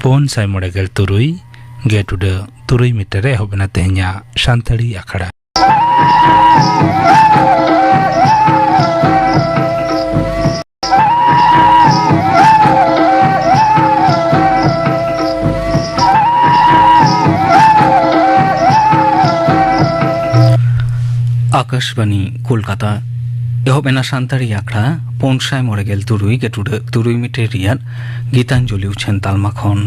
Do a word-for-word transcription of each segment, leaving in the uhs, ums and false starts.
ᱯᱩᱱ ᱥᱟᱭ ᱢᱚᱬᱮ ᱜᱮᱞ ᱛᱩᱨᱩᱭ ᱜᱮ ᱴᱩᱰᱟᱹᱜ ᱛᱩᱨᱩᱭ ᱢᱤᱴᱟᱨ ᱨᱮ ᱮᱦᱚᱵ ᱮᱱᱟ ᱛᱮᱦᱮᱧᱟᱜ ᱥᱟᱱᱛᱟᱲᱤ ᱟᱠᱷᱲᱟ᱾ ᱟᱠᱟᱥᱵᱟᱱᱤ ᱠᱳᱞᱠᱟᱛᱟ᱾ ᱮᱦᱚᱵ ᱮᱱᱟ ᱥᱟᱱᱛᱟᱲᱤ ᱟᱠᱷᱲᱟ ᱯᱩᱱ ᱥᱟᱭ ᱢᱚᱬᱮ ᱜᱮᱞ ᱛᱩᱨᱩᱭ ᱜᱮ ᱴᱩᱰᱟᱹᱜ ᱛᱩᱨᱩᱭ ᱢᱤᱴᱟᱨ ᱨᱮᱭᱟᱜ ᱜᱤᱛᱟᱧᱡᱚᱞᱤ ᱩᱪᱷᱟᱹᱱ ᱛᱟᱞᱢᱟ ᱠᱷᱚᱱ᱾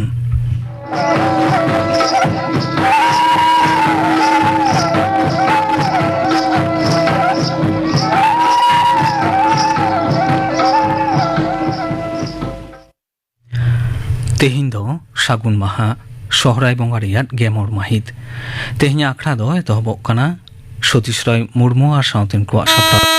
ᱛᱮᱦᱮᱧ ᱫᱚ ᱥᱟᱹᱜᱩᱱ ᱢᱟᱦᱟ, ᱥᱚᱦᱨᱟᱭ ᱵᱚᱸᱜᱟ ᱨᱮᱭᱟᱜ ᱜᱮ ᱢᱚᱬ ᱢᱟᱹᱦᱤᱛ᱾ ᱛᱮᱦᱮᱧᱟᱜ ᱟᱠᱷᱲᱟ ᱫᱚ ᱮᱛᱚᱦᱚᱵᱚᱜ ᱠᱟᱱᱟ ᱥᱚᱛᱤᱥ ᱨᱟᱭ ᱢᱩᱨᱢᱩ ᱟᱨ ᱥᱟᱶᱛᱮᱱ ᱠᱚᱣᱟᱜ ᱥᱟᱯᱲᱟᱣ᱾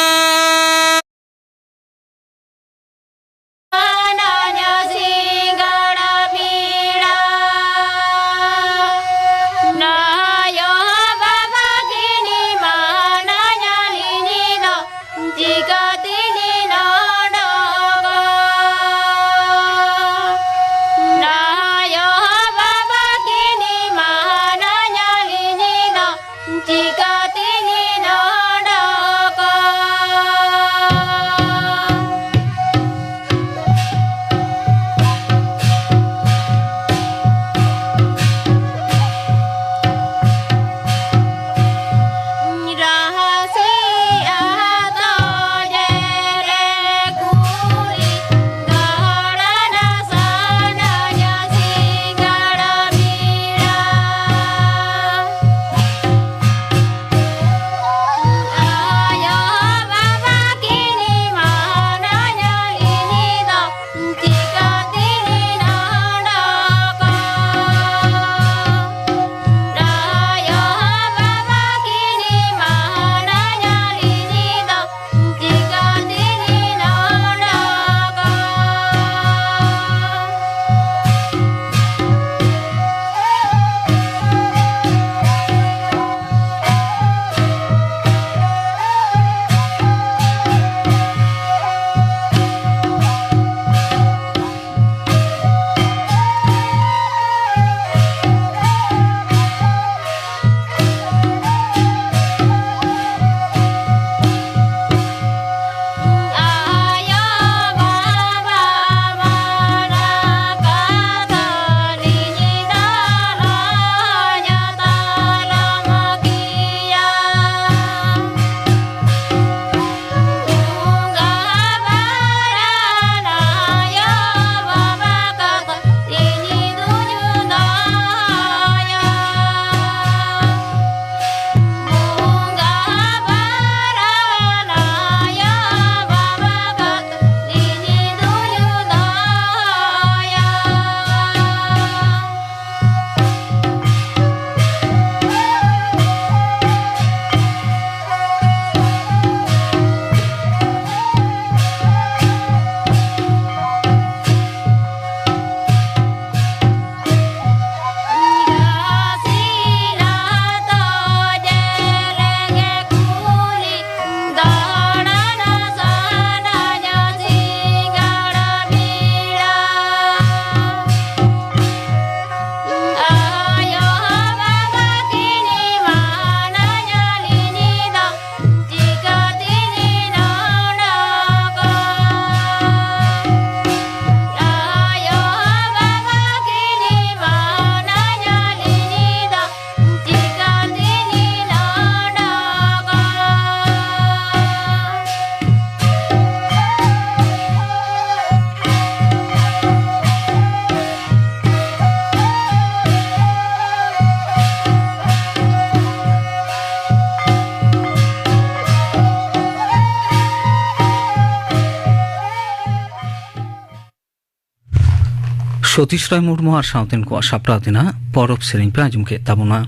ᱥᱚᱛᱤᱥ ᱨᱟᱭ ᱢᱩᱨᱢᱩ ᱟᱨ ᱥᱟᱶᱛᱮᱱ ᱠᱚᱣᱟᱜ ᱥᱟᱯᱲᱟᱣ ᱛᱮᱱᱟᱜ ᱯᱚᱨᱚᱵᱽ ᱥᱮᱨᱮᱧ ᱯᱮ ᱟᱸᱡᱚᱢ ᱠᱮᱫ ᱛᱟᱵᱚᱱᱟ᱾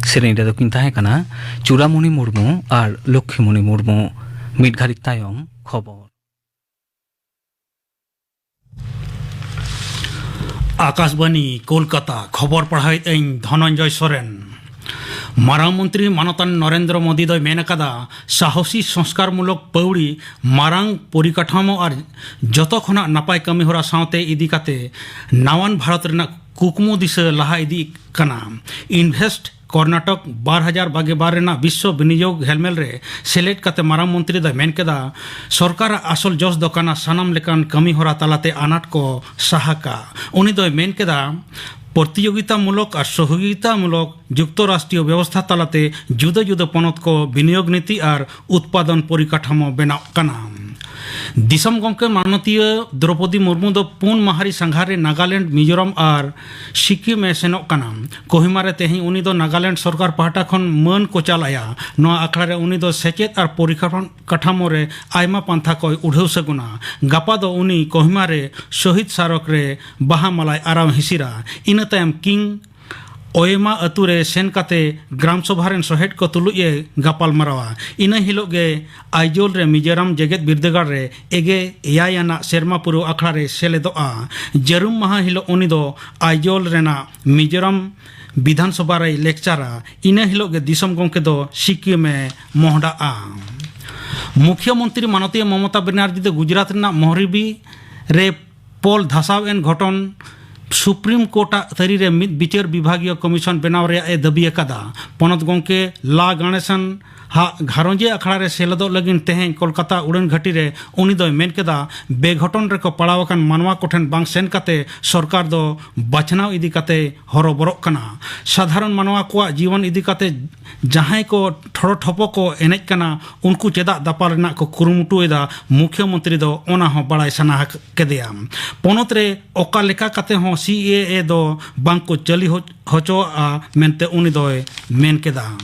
ᱥᱮᱨᱮᱧ ᱨᱮᱫᱚ ᱠᱤᱱ ᱛᱟᱦᱮᱸ ᱠᱟᱱᱟ ᱪᱩᱲᱟᱢᱩᱱᱤ ᱢᱩᱨᱢᱩ ᱟᱨ ᱞᱚᱠᱠᱷᱤᱢᱩᱱᱤ ᱢᱩᱨᱢᱩ᱾ ᱢᱤᱫ ᱜᱷᱟᱹᱲᱤᱡ ᱛᱟᱭᱚᱢ ᱠᱷᱚᱵᱚᱨ᱾ ᱟᱠᱟᱥᱵᱟᱱᱤ ᱠᱳᱞᱠᱟᱛᱟ, ᱠᱷᱚᱵᱚᱨ ᱯᱟᱲᱦᱟᱣᱮᱫ ᱟᱹᱧ ᱫᱷᱚᱱᱚᱱᱡᱚᱭ ᱥᱚᱨᱮᱱ᱾ ᱢᱟᱨᱟᱝ ᱢᱚᱱᱛᱨᱤ ᱢᱟᱱᱚᱛᱟᱱ ᱱᱚᱨᱮᱱᱫᱨᱚ ᱢᱳᱫᱤ ᱫᱚᱭ ᱢᱮᱱ ᱟᱠᱟᱫᱟ, ᱥᱟᱦᱚᱥᱤ ᱥᱚᱝᱥᱠᱟᱨᱢᱩᱞᱚᱠ ᱯᱟᱹᱣᱲᱤ, ᱢᱟᱨᱟᱝ ᱯᱚᱨᱤᱠᱟᱴᱷᱟᱢᱳ ᱟᱨ ᱡᱚᱛᱚ ᱠᱷᱚᱱᱟᱜ ᱱᱟᱯᱟᱭ ᱠᱟᱹᱢᱤᱦᱚᱨᱟ ᱥᱟᱶᱛᱮ ᱤᱫᱤ ᱠᱟᱛᱮ ᱱᱟᱣᱟᱱ ᱵᱷᱟᱨᱚᱛ ᱨᱮᱱᱟᱜ ᱠᱩᱠᱢᱩ ᱫᱤᱥᱟᱹ ᱞᱟᱦᱟ ᱤᱫᱤᱜ ᱠᱟᱱᱟ᱾ ᱤᱱᱵᱷᱮᱥᱴ ᱠᱚᱨᱱᱟᱴᱚᱠ ᱵᱟᱨ ᱦᱟᱡᱟᱨ ᱵᱟᱜᱮ ᱵᱟᱨ ᱨᱮᱱᱟᱜ ᱵᱤᱥᱥᱚ ᱵᱤᱱᱤᱭᱳᱜᱽ ᱦᱮᱞᱢᱮᱞ ᱨᱮ ᱥᱮᱞᱮᱫ ᱠᱟᱛᱮ ᱢᱟᱨᱟᱝ ᱢᱚᱱᱛᱨᱤ ᱫᱚᱭ ᱢᱮᱱ ᱠᱮᱫᱟ, ᱥᱚᱨᱠᱟᱨᱟᱜ ᱟᱥᱚᱞ ᱡᱚᱥ ᱫᱚ ᱠᱟᱱᱟ ᱥᱟᱱᱟᱢ ᱞᱮᱠᱟᱱ ᱠᱟᱹᱢᱤ ᱦᱚᱨᱟ ᱛᱟᱞᱟᱛᱮ ᱟᱱᱟᱴ ᱠᱚ ᱥᱟᱦᱟ ᱠᱟᱜ᱾ ᱩᱱᱤ ᱫᱚᱭ ᱢᱮᱱ ᱠᱮᱫᱟ, ᱯᱨᱚᱛᱤᱭᱳᱜᱤᱛᱟᱢᱩᱞᱚᱠ ᱟᱨ ᱥᱚᱦᱚᱡᱳᱜᱤᱛᱟᱢᱩᱞᱚᱠ ᱡᱩᱠᱛᱚ ᱨᱟᱥᱴᱨᱤᱭᱚ ᱵᱮᱵᱚᱥᱛᱷᱟ ᱛᱟᱞᱟᱛᱮ ᱡᱩᱫᱟᱹ ᱡᱩᱫᱟᱹ ᱯᱚᱱᱚᱛ ᱠᱚ ᱵᱤᱱᱤᱭᱳᱜᱽ ᱱᱤᱛᱤ ᱟᱨ ᱩᱛᱯᱟᱫᱚᱱ ᱯᱚᱨᱤᱠᱟᱴᱷᱟᱢᱳ ᱵᱮᱱᱟᱣ ᱠᱟᱱᱟ᱾ ᱫᱤᱥᱚᱢ ᱜᱚᱢᱠᱮ ᱢᱟᱱᱚᱛᱤᱭᱟᱹ ᱫᱨᱚᱯᱚᱫᱤ ᱢᱩᱨᱢᱩ ᱫᱚ ᱯᱩᱱ ᱢᱟᱦᱟᱨᱤ ᱥᱟᱸᱜᱷᱟᱨ ᱨᱮ ᱱᱟᱜᱟᱞᱮᱱᱰ, ᱢᱤᱡᱳᱨᱟᱢ ᱟᱨ ᱥᱤᱠᱤᱢ ᱮ ᱥᱮᱱᱚᱜ ᱠᱟᱱᱟ᱾ ᱠᱳᱦᱤᱢᱟ ᱨᱮ ᱛᱮᱦᱮᱧ ᱩᱱᱤ ᱫᱚ ᱱᱟᱜᱟᱞᱮᱱᱰ ᱥᱚᱨᱠᱟᱨ ᱯᱟᱦᱴᱟ ᱠᱷᱚᱱ ᱢᱟᱹᱱ ᱠᱚ ᱪᱟᱞ ᱟᱭᱟ᱾ ᱱᱚᱣᱟ ᱟᱠᱷᱲᱟ ᱨᱮ ᱩᱱᱤ ᱫᱚ ᱥᱮᱪᱮᱫ ᱟᱨ ᱯᱚᱨᱤᱠᱟᱴᱷᱟᱢᱳ ᱨᱮ ᱟᱭᱢᱟ ᱯᱟᱱᱛᱷᱟ ᱠᱚᱭ ᱩᱰᱷᱟᱹᱣ ᱥᱟᱹᱜᱩᱱᱟ᱾ ᱜᱟᱯᱟ ᱫᱚ ᱩᱱᱤ ᱠᱳᱦᱤᱢᱟ ᱨᱮ ᱥᱚᱦᱤᱫ ᱥᱟᱨᱚᱠ ᱨᱮ ᱵᱟᱦᱟ ᱢᱟᱞᱟᱭ ᱟᱨᱟᱣ ᱦᱤᱥᱤᱨᱟ᱾ ᱤᱱᱟᱹ ᱛᱟᱭᱚᱢ ᱠᱤᱝ ᱳᱭᱮᱢᱟ ᱟᱹᱛᱩ ᱨᱮ ᱥᱮᱱ ᱠᱟᱛᱮ ᱜᱨᱟᱢ ᱥᱚᱵᱷᱟ ᱨᱮᱱ ᱥᱚᱦᱮᱫ ᱠᱚ ᱛᱩᱞᱩᱡ ᱮ ᱜᱟᱯᱟᱞ ᱢᱟᱨᱟᱣᱟ᱾ ᱤᱱᱟᱹ ᱦᱤᱞᱳᱜ ᱜᱮ ᱟᱭᱡᱳᱞ ᱨᱮ ᱢᱤᱡᱳᱨᱟᱢ ᱡᱮᱜᱮᱛ ᱵᱤᱨᱫᱟᱹᱜᱟᱲ ᱨᱮ ᱮᱜᱮ ᱮᱭᱟᱭ ᱟᱱᱟᱜ ᱥᱮᱨᱢᱟ ᱯᱩᱨᱟᱹᱣ ᱟᱠᱷᱲᱟ ᱨᱮ ᱥᱮᱞᱮᱫᱚᱜᱼᱟ᱾ ᱡᱟᱹᱨᱩᱢ ᱢᱟᱦᱟ ᱦᱤᱞᱳᱜ ᱩᱱᱤ ᱫᱚ ᱟᱭᱡᱳᱞ ᱨᱮᱱᱟᱜ ᱢᱤᱡᱳᱨᱟᱢ ᱵᱤᱫᱷᱟᱱ ᱥᱚᱵᱷᱟ ᱨᱮᱭ ᱞᱮᱠᱪᱟᱨᱟ᱾ ᱤᱱᱟᱹ ᱦᱤᱞᱳᱜ ᱜᱮ ᱫᱤᱥᱚᱢ ᱜᱚᱢᱠᱮ ᱫᱚ ᱥᱤᱠᱤᱢ ᱮ ᱢᱚᱦᱰᱟᱜᱼᱟ᱾ ᱢᱩᱠᱷᱭᱟᱹ ᱢᱚᱱᱛᱨᱤ ᱢᱟᱱᱚᱛᱤᱭᱟᱹ ᱢᱚᱢᱚᱛᱟ ᱵᱮᱱᱟᱨᱡᱤ ᱫᱚ ᱜᱩᱡᱽᱨᱟᱴ ᱨᱮᱱᱟᱜ ᱢᱚᱦᱨᱤᱵᱤ ᱨᱮ ᱯᱳᱞ ᱫᱷᱟᱥᱟᱣ ᱮᱱ ᱜᱷᱚᱴᱚᱱ ᱥᱩᱯᱨᱤᱢ ᱠᱳᱨᱴ ᱟᱜ ᱛᱟᱹᱨᱤ ᱨᱮ ᱢᱤᱫ ᱵᱤᱪᱟᱹᱨ ᱵᱤᱵᱷᱟᱜᱤᱭᱚ ᱠᱚᱢᱤᱥᱚᱱ ᱵᱮᱱᱟᱣ ᱨᱮᱭᱟᱜ ᱮ ᱫᱟᱹᱵᱤ ᱟᱠᱟᱫᱟ᱾ ᱯᱚᱱᱚᱛ ᱜᱚᱢᱠᱮ ᱞᱟ ᱜᱟᱬᱮᱥᱚᱱ ᱦᱟᱜ ᱜᱷᱟᱨᱚᱸᱡᱽ ᱟᱠᱷᱲᱟ ᱨᱮ ᱥᱮᱞᱮᱫᱚᱜ ᱞᱟᱹᱜᱤᱫ ᱛᱮᱦᱮᱧ ᱠᱳᱞᱠᱟᱛᱟ ᱩᱰᱟᱹᱱ ᱜᱷᱟᱹᱴᱤ ᱨᱮ ᱩᱱᱤ ᱫᱚᱭ ᱢᱮᱱ ᱠᱮᱫᱟ, ᱵᱮᱜᱷᱚᱴᱚᱱ ᱨᱮᱠᱚ ᱯᱟᱲᱟᱣ ᱟᱠᱟᱱ ᱢᱟᱱᱣᱟ ᱠᱚᱴᱷᱮᱱ ᱵᱟᱝ ᱥᱮᱱ ᱠᱟᱛᱮ ᱥᱚᱨᱠᱟᱨ ᱫᱚ ᱵᱟᱪᱷᱱᱟᱣ ᱤᱫᱤ ᱠᱟᱛᱮ ᱦᱚᱨᱚᱵᱚᱨᱚᱜ ᱠᱟᱱᱟ᱾ ᱥᱟᱫᱷᱟᱨᱚᱱ ᱢᱟᱱᱣᱟ ᱠᱚᱣᱟᱜ ᱡᱤᱭᱚᱱ ᱤᱫᱤ ᱠᱟᱛᱮ ᱡᱟᱦᱟᱸᱭ ᱠᱚ ᱴᱷᱚᱲᱚ ᱴᱷᱚᱯᱚ ᱠᱚ ᱮᱱᱮᱡ ᱠᱟᱱᱟ, ᱩᱱᱠᱩ ᱪᱮᱫᱟᱜ ᱫᱟᱯᱟᱞ ᱨᱮᱱᱟᱜ ᱠᱚ ᱠᱩᱨᱩᱢᱩᱴᱩᱭᱮᱫᱟ, ᱢᱩᱠᱷᱭᱟᱹ ᱢᱚᱱᱛᱨᱤ ᱫᱚ ᱚᱱᱟ ᱦᱚᱸ ᱵᱟᱲᱟᱭ ᱥᱟᱱᱟ ᱟᱠ-, ᱠᱮᱫᱮᱭᱟ᱾ ᱯᱚᱱᱚᱛ ᱨᱮ ᱚᱠᱟ ᱞᱮᱠᱟ ᱠᱟᱛᱮ ᱦᱚᱸ ᱥᱤ ᱮ ᱮ ᱫᱚ ᱵᱟᱝ ᱠᱚ ᱪᱟᱹᱞᱩ ᱦᱚ-, ᱦᱚᱪᱚᱣᱟᱜᱼᱟ ᱢᱮᱱᱛᱮ ᱩᱱᱤ ᱫᱚᱭ ᱢᱮᱱ ᱠᱮᱫᱟ᱾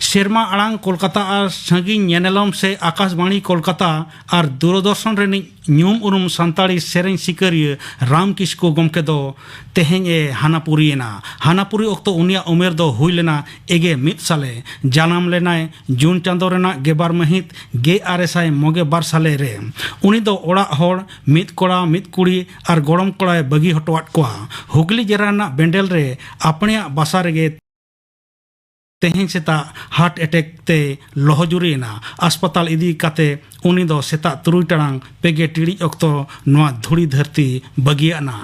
ᱥᱮᱨᱢᱟ ᱟᱲᱟᱝ ᱠᱳᱞᱠᱟᱛᱟ ᱟᱨ ᱥᱟᱺᱜᱤᱧ ᱧᱮᱱᱮᱞᱚᱢ ᱥᱮ ᱟᱠᱟᱥᱵᱟᱬᱤ ᱠᱳᱞᱠᱟᱛᱟ ᱟᱨ ᱫᱩᱨᱚᱫᱚᱨᱥᱚᱱ ᱨᱤᱱᱤᱡ ᱧᱩᱢ ᱩᱨᱩᱢ ᱥᱟᱱᱛᱟᱲᱤ ᱥᱮᱨᱮᱧ ᱥᱤᱠᱟᱹᱨᱤᱭᱟᱹ ᱨᱟᱢ ᱠᱤᱥᱠᱩ ᱜᱚᱢᱠᱮ ᱫᱚ ᱛᱮᱦᱮᱧ ᱮ ᱦᱟᱱᱟᱯᱩᱨᱤᱭᱮᱱᱟ᱾ ᱦᱟᱱᱟᱯᱩᱨᱤ ᱚᱠᱛᱚ ᱩᱱᱤᱭᱟᱜ ᱩᱢᱮᱨ ᱫᱚ ᱦᱩᱭ ᱞᱮᱱᱟ ᱮᱜᱮ ᱢᱤᱫ ᱥᱟᱞᱮ᱾ ᱡᱟᱱᱟᱢ ᱞᱮᱱᱟᱭ ᱡᱩᱱ ᱪᱟᱸᱫᱚ ᱨᱮᱱᱟᱜ ᱜᱮᱞᱵᱟᱨ ᱢᱟᱹᱦᱤᱛ ᱜᱮᱞ ᱟᱨᱮ ᱥᱟᱭ ᱢᱚᱜᱮ ᱵᱟᱨ ᱥᱟᱞᱮ ᱨᱮ᱾ ᱩᱱᱤ ᱫᱚ ᱚᱲᱟᱜ ᱦᱚᱲ, ᱢᱤᱫ ᱠᱚᱲᱟ, ᱢᱤᱫ ᱠᱩᱲᱤ ᱟᱨ ᱜᱚᱲᱚᱢ ᱠᱚᱲᱟᱭ ᱵᱟᱹᱜᱤ ᱦᱚᱴᱚᱣᱟᱫ ᱠᱚᱣᱟ᱾ ᱦᱩᱜᱽᱞᱤ ᱡᱮᱞᱟ ᱨᱮᱱᱟᱜ ᱵᱮᱸᱰᱮᱞ ᱨᱮ ᱟᱯᱱᱮᱭᱟᱜ ᱵᱟᱥᱟ ᱨᱮᱜᱮ ᱛᱮᱦᱮᱧ ᱥᱮᱛᱟᱜ ᱦᱟᱨᱴ ᱮᱴᱮᱠ ᱛᱮ ᱞᱚᱦᱚᱡᱩᱨᱤ ᱮᱱᱟ᱾ ᱦᱟᱥᱯᱟᱛᱟᱞ ᱤᱫᱤ ᱠᱟᱛᱮ ᱩᱱᱤ ᱫᱚ ᱥᱮᱛᱟᱜ ᱛᱩᱨᱩᱭ ᱴᱟᱲᱟᱝ ᱯᱮᱜᱮ ᱴᱤᱲᱤᱡ ᱚᱠᱛᱚ ᱱᱚᱣᱟ ᱫᱷᱩᱲᱤ ᱫᱷᱟᱹᱨᱛᱤ ᱵᱟᱹᱜᱤᱭᱟᱫ ᱮᱱᱟ᱾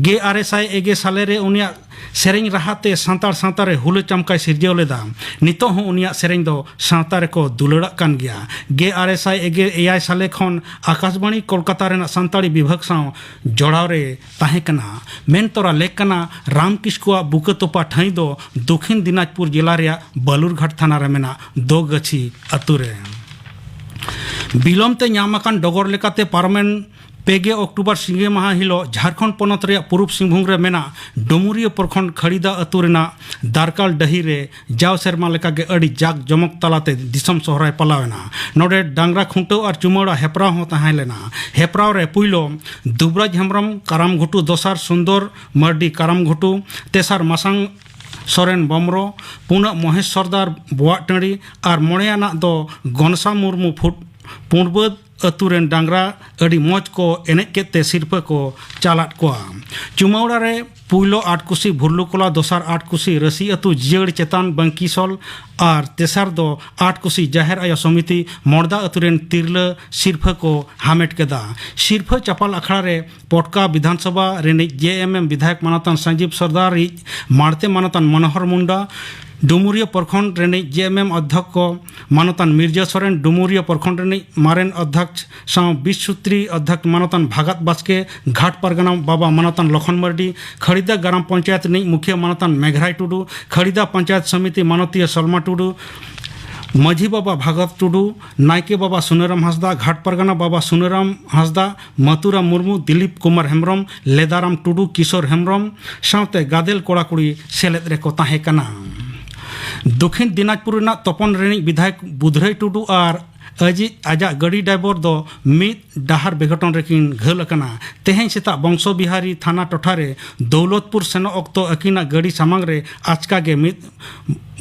ᱜᱮᱞ ᱟᱨᱮ ᱥᱟᱭ ᱮᱜᱮ ᱥᱟᱞᱮ ᱨᱮ ᱩᱱᱤᱭᱟᱜ ᱥᱮᱨᱮᱧ ᱨᱟᱦᱟ ᱛᱮ ᱥᱟᱱᱛᱟᱲ ᱥᱟᱶᱛᱟ ᱨᱮ ᱦᱩᱞᱟᱹ ᱪᱟᱢᱠᱟᱭ ᱥᱤᱨᱡᱟᱹᱣ ᱞᱮᱫᱟ᱾ ᱱᱤᱛᱚᱜ ᱦᱚᱸ ᱩᱱᱤᱭᱟᱜ ᱥᱮᱨᱮᱧ ᱫᱚ ᱥᱟᱶᱛᱟ ᱨᱮᱠᱚ ᱫᱩᱞᱟᱹᱲᱟᱜ ᱠᱟᱱ ᱜᱮᱭᱟ᱾ ᱜᱮᱞ ᱟᱨᱮ ᱥᱟᱭ ᱮᱜᱮ ᱮᱭᱟᱭ ᱥᱟᱞᱮ ᱠᱷᱚᱱ ᱟᱠᱟᱥᱵᱟᱬᱤ ᱠᱳᱞᱠᱟᱛᱟ ᱨᱮᱱᱟᱜ ᱥᱟᱱᱛᱟᱲᱤ ᱵᱤᱵᱷᱟᱜᱽ ᱥᱟᱶ ᱡᱚᱲᱟᱣ ᱨᱮ ᱛᱟᱦᱮᱸ ᱠᱟᱱᱟ᱾ ᱢᱮᱱ ᱛᱚᱨᱟ ᱞᱮᱠ ᱠᱟᱱᱟ, ᱨᱟᱢ ᱠᱤᱥᱠᱩᱣᱟᱜ ᱵᱩᱠᱟᱹ ᱛᱚᱯᱟ ᱴᱷᱟᱹᱭ ᱫᱚ ᱫᱚᱠᱷᱤᱱ ᱫᱤᱱᱟᱡᱽᱯᱩᱨ ᱡᱮᱞᱟ ᱨᱮᱭᱟᱜ ᱵᱟᱞᱩᱨᱜᱷᱟᱴ ᱛᱷᱟᱱᱟ ᱨᱮ ᱢᱮᱱᱟᱜ ᱫᱚᱜᱟᱹᱪᱷᱤ ᱟᱹᱛᱩ ᱨᱮ᱾ ᱵᱤᱞᱚᱢ ᱛᱮ ᱧᱟᱢ ᱟᱠᱟᱱ ᱰᱚᱜᱚᱨ ᱞᱮᱠᱟᱛᱮ, ᱯᱟᱨᱚᱢᱮᱱ ᱯᱮᱜᱮ ᱚᱠᱴᱳᱵᱚᱨ ᱥᱤᱸᱜᱮ ᱢᱟᱦᱟ ᱦᱤᱞᱳᱜ ᱡᱷᱟᱲᱠᱷᱚᱸᱰ ᱯᱚᱱᱚᱛ ᱨᱮᱭᱟᱜ ᱯᱩᱨᱩᱵ ᱥᱤᱝᱵᱷᱩᱢ ᱨᱮ ᱢᱮᱱᱟᱜ ᱰᱩᱢᱩᱨᱤᱭᱟᱹ ᱯᱨᱚᱠᱷᱚᱸᱰ ᱠᱷᱟᱲᱤᱫᱟ ᱟᱹᱛᱩ ᱨᱮᱱᱟᱜ ᱫᱟᱨᱠᱟᱞ ᱰᱟᱹᱦᱤ ᱨᱮ ᱡᱟᱣ ᱥᱮᱨᱢᱟ ᱞᱮᱠᱟᱜᱮ ᱟᱹᱰᱤ ᱡᱟᱠ ᱡᱚᱢᱚᱠ ᱛᱟᱞᱟᱛᱮ ᱫᱤᱥᱚᱢ ᱥᱚᱦᱨᱟᱭ ᱯᱟᱞᱟᱣ ᱮᱱᱟ᱾ ᱱᱚᱰᱮ ᱰᱟᱝᱨᱟ ᱠᱷᱩᱱᱴᱟᱹᱣ ᱟᱨ ᱪᱩᱢᱟᱹᱲᱟ ᱦᱮᱯᱨᱟᱣ ᱦᱚᱸ ᱛᱟᱦᱮᱸ ᱞᱮᱱᱟ᱾ ᱦᱮᱯᱨᱟᱣ ᱨᱮ ᱯᱩᱭᱞᱳ ᱫᱩᱵᱨᱟᱡᱽ ᱦᱮᱢᱵᱨᱚᱢ ᱠᱟᱨᱟᱢ ᱜᱷᱩᱴᱩ, ᱫᱚᱥᱟᱨ ᱥᱩᱱᱫᱚᱨ ᱢᱟᱨᱰᱤ ᱠᱟᱨᱟᱢ ᱜᱷᱩᱴᱩ, ᱛᱮᱥᱟᱨ ᱢᱟᱥᱟᱝ ᱥᱚᱨᱮᱱ ᱵᱚᱢᱨᱚ, ᱯᱩᱱᱟᱜ ᱢᱚᱦᱮᱥ ᱥᱚᱨᱫᱟᱨ ᱵᱚᱣᱟᱜ ᱴᱟᱺᱰᱤ ᱟᱨ ᱢᱚᱬᱮᱭᱟᱱᱟᱜ ᱫᱚ ᱜᱚᱱᱥᱟ ᱢᱩᱨᱢᱩ ᱯᱷᱩᱴ ᱯᱩᱸᱰᱵᱟᱹᱫᱽ ᱟᱹᱛᱩ ᱨᱮᱱ ᱰᱟᱝᱨᱟ ᱟᱹᱰᱤ ᱢᱚᱡᱽ ᱠᱚ ᱮᱱᱮᱡ ᱠᱮᱫ ᱛᱮ ᱥᱤᱨᱯᱷᱟᱹ ᱠᱚ ᱪᱟᱞᱟᱫ ᱠᱚᱣᱟ᱾ ᱪᱩᱢᱟᱹᱣᱲᱟ ᱨᱮ ᱯᱩᱭᱞᱳ ᱟᱴᱠᱩᱥᱤ ᱵᱷᱩᱨᱞᱩᱠᱚᱞᱟ, ᱫᱚᱥᱟᱨ ᱟᱴᱠᱩᱥᱤ ᱨᱟᱹᱥᱤ ᱟᱹᱛᱩ ᱡᱤᱭᱟᱹᱲ ᱪᱮᱛᱟᱱ ᱵᱟᱝᱠᱤᱥᱚᱞ ᱟᱨ ᱛᱮᱥᱟᱨ ᱫᱚ ᱟᱴᱠᱩᱥᱤ ᱡᱟᱦᱮᱨ ᱟᱭᱳ ᱥᱚᱢᱤᱛᱤ ᱢᱚᱲᱫᱟ ᱟᱹᱛᱩ ᱨᱮᱱ ᱛᱤᱨᱞᱟᱹ ᱥᱤᱨᱯᱷᱟᱹ ᱠᱚ ᱦᱟᱢᱮᱴ ᱠᱮᱫᱟ᱾ ᱥᱤᱨᱯᱷᱟᱹ ᱪᱟᱯᱟᱞ ᱟᱠᱷᱲᱟ ᱨᱮ ᱯᱚᱴᱠᱟ ᱵᱤᱫᱷᱟᱱ ᱥᱚᱵᱷᱟ ᱨᱤᱱᱤᱡ ᱡᱮ ᱮᱢ ᱮᱢ ᱵᱤᱫᱷᱟᱭᱚᱠ ᱢᱟᱱᱚᱛᱟᱱ ᱥᱟᱸᱡᱤᱵ ᱥᱚᱨᱫᱟᱨ ᱤᱡ ᱢᱟᱲᱛᱮ ᱢᱟᱱᱚᱛᱟᱱ ᱢᱚᱱᱳᱦᱚᱨ ᱢᱩᱱᱰᱟ, ᱰᱩᱢᱩᱨᱤᱭᱟᱹ ᱯᱨᱚᱠᱷᱚᱸᱰ ᱨᱤᱱᱤᱡ ᱡᱮ ᱮᱢ ᱮᱢ ᱚᱫᱽᱫᱷᱚᱠ ᱠᱚ ᱢᱟᱱᱚᱛᱟᱱ ᱢᱤᱨᱡᱟᱹ ᱥᱚᱨᱮᱱ, ᱰᱩᱢᱩᱨᱤᱭᱟᱹ ᱯᱨᱚᱠᱷᱚᱸᱰ ᱨᱤᱱᱤᱡ ᱢᱟᱨᱮᱱ ᱚᱫᱽᱫᱷᱚᱠ ᱥᱟᱶ ᱵᱤᱥ ᱥᱩᱛᱨᱤ ᱚᱫᱽᱫᱷᱚᱠ ᱢᱟᱱᱚᱛᱟᱱ ᱵᱷᱟᱜᱟᱛ ᱵᱟᱥᱠᱮ, ᱜᱷᱟᱴ ᱯᱟᱨᱜᱟᱱᱟ ᱵᱟᱵᱟ ᱢᱟᱱᱚᱛᱟᱱ ᱞᱚᱠᱷᱚᱱ ᱢᱟᱨᱰᱤ, ᱠᱷᱟᱲᱤᱫᱟ ᱜᱨᱟᱢ ᱯᱚᱧᱪᱟᱭᱮᱛ ᱨᱤᱱᱤᱡ ᱢᱩᱠᱷᱤᱭᱟᱹ ᱢᱟᱱᱚᱛᱟᱱ ᱢᱮᱜᱷᱨᱟᱭ ᱴᱩᱰᱩ, ᱠᱷᱟᱲᱤᱫᱟ ᱯᱚᱧᱪᱟᱭᱮᱛ ᱥᱚᱢᱤᱛᱤ ᱢᱟᱱᱚᱛᱤᱭᱟᱹ ᱥᱚᱞᱢᱟ ᱴᱩᱰᱩ, ᱢᱟᱹᱡᱷᱤ ᱵᱟᱵᱟ ᱵᱷᱟᱜᱚᱛ ᱴᱩᱰᱩ, ᱱᱟᱭᱠᱮ ᱵᱟᱵᱟ ᱥᱩᱱᱟᱹᱨᱟᱢ ᱦᱟᱸᱥᱫᱟ, ᱜᱷᱟᱴ ᱯᱟᱨᱜᱟᱱᱟ ᱵᱟᱵᱟ ᱥᱩᱱᱟᱹᱨᱟᱢ ᱦᱟᱸᱥᱫᱟ, ᱢᱟᱛᱩᱨᱟᱢ ᱢᱩᱨᱢᱩ, ᱫᱤᱞᱤᱯ ᱠᱩᱢᱟᱨ ᱦᱮᱢᱵᱨᱚᱢ, ᱞᱮᱫᱟᱨᱟᱢ ᱴᱩᱰᱩ, ᱠᱤᱥᱳᱨ ᱦᱮᱢᱵᱨᱚᱢ ᱥᱟᱶᱛᱮ ᱜᱟᱫᱮᱞ ᱠᱚᱲᱟ ᱠᱩᱲᱤ ᱥᱮᱞᱮᱫ ᱨᱮᱠᱚ ᱛᱟᱦᱮᱸ ᱠᱟᱱᱟ᱾ ᱫᱚᱠᱷᱤᱱ ᱫᱤᱱᱟᱡᱽᱯᱩᱨ ᱨᱮᱱᱟᱜ ᱛᱚᱯᱚᱱ ᱨᱤᱱᱤᱡ ᱵᱤᱫᱷᱟᱭᱚᱠ ᱵᱩᱫᱷᱨᱟᱹᱭ ᱴᱩᱰᱩ ᱟᱨ ᱟᱡᱤᱡ ᱟᱡᱟᱜ ᱜᱟᱹᱰᱤ ᱰᱟᱭᱵᱚᱨ ᱫᱚ ᱢᱤᱫ ᱰᱟᱦᱟᱨ ᱵᱮᱜᱷᱚᱴᱚᱱ ᱨᱮᱠᱤᱱ ᱜᱷᱟᱹᱞ ᱟᱠᱟᱱᱟ᱾ ᱛᱮᱦᱮᱧ ᱥᱮᱛᱟᱜ ᱵᱚᱝᱥᱚ ᱵᱤᱦᱟᱨᱤ ᱛᱷᱟᱱᱟ ᱴᱚᱴᱷᱟ ᱨᱮ ᱫᱚᱣᱞᱚᱛᱯᱩᱨ ᱥᱮᱱᱚᱜ ᱚᱠᱛᱚ ᱟᱹᱠᱤᱱᱟᱜ ᱜᱟᱹᱰᱤ ᱥᱟᱢᱟᱝ ᱨᱮ ᱟᱪᱠᱟ ᱜᱮ ᱢᱤᱫ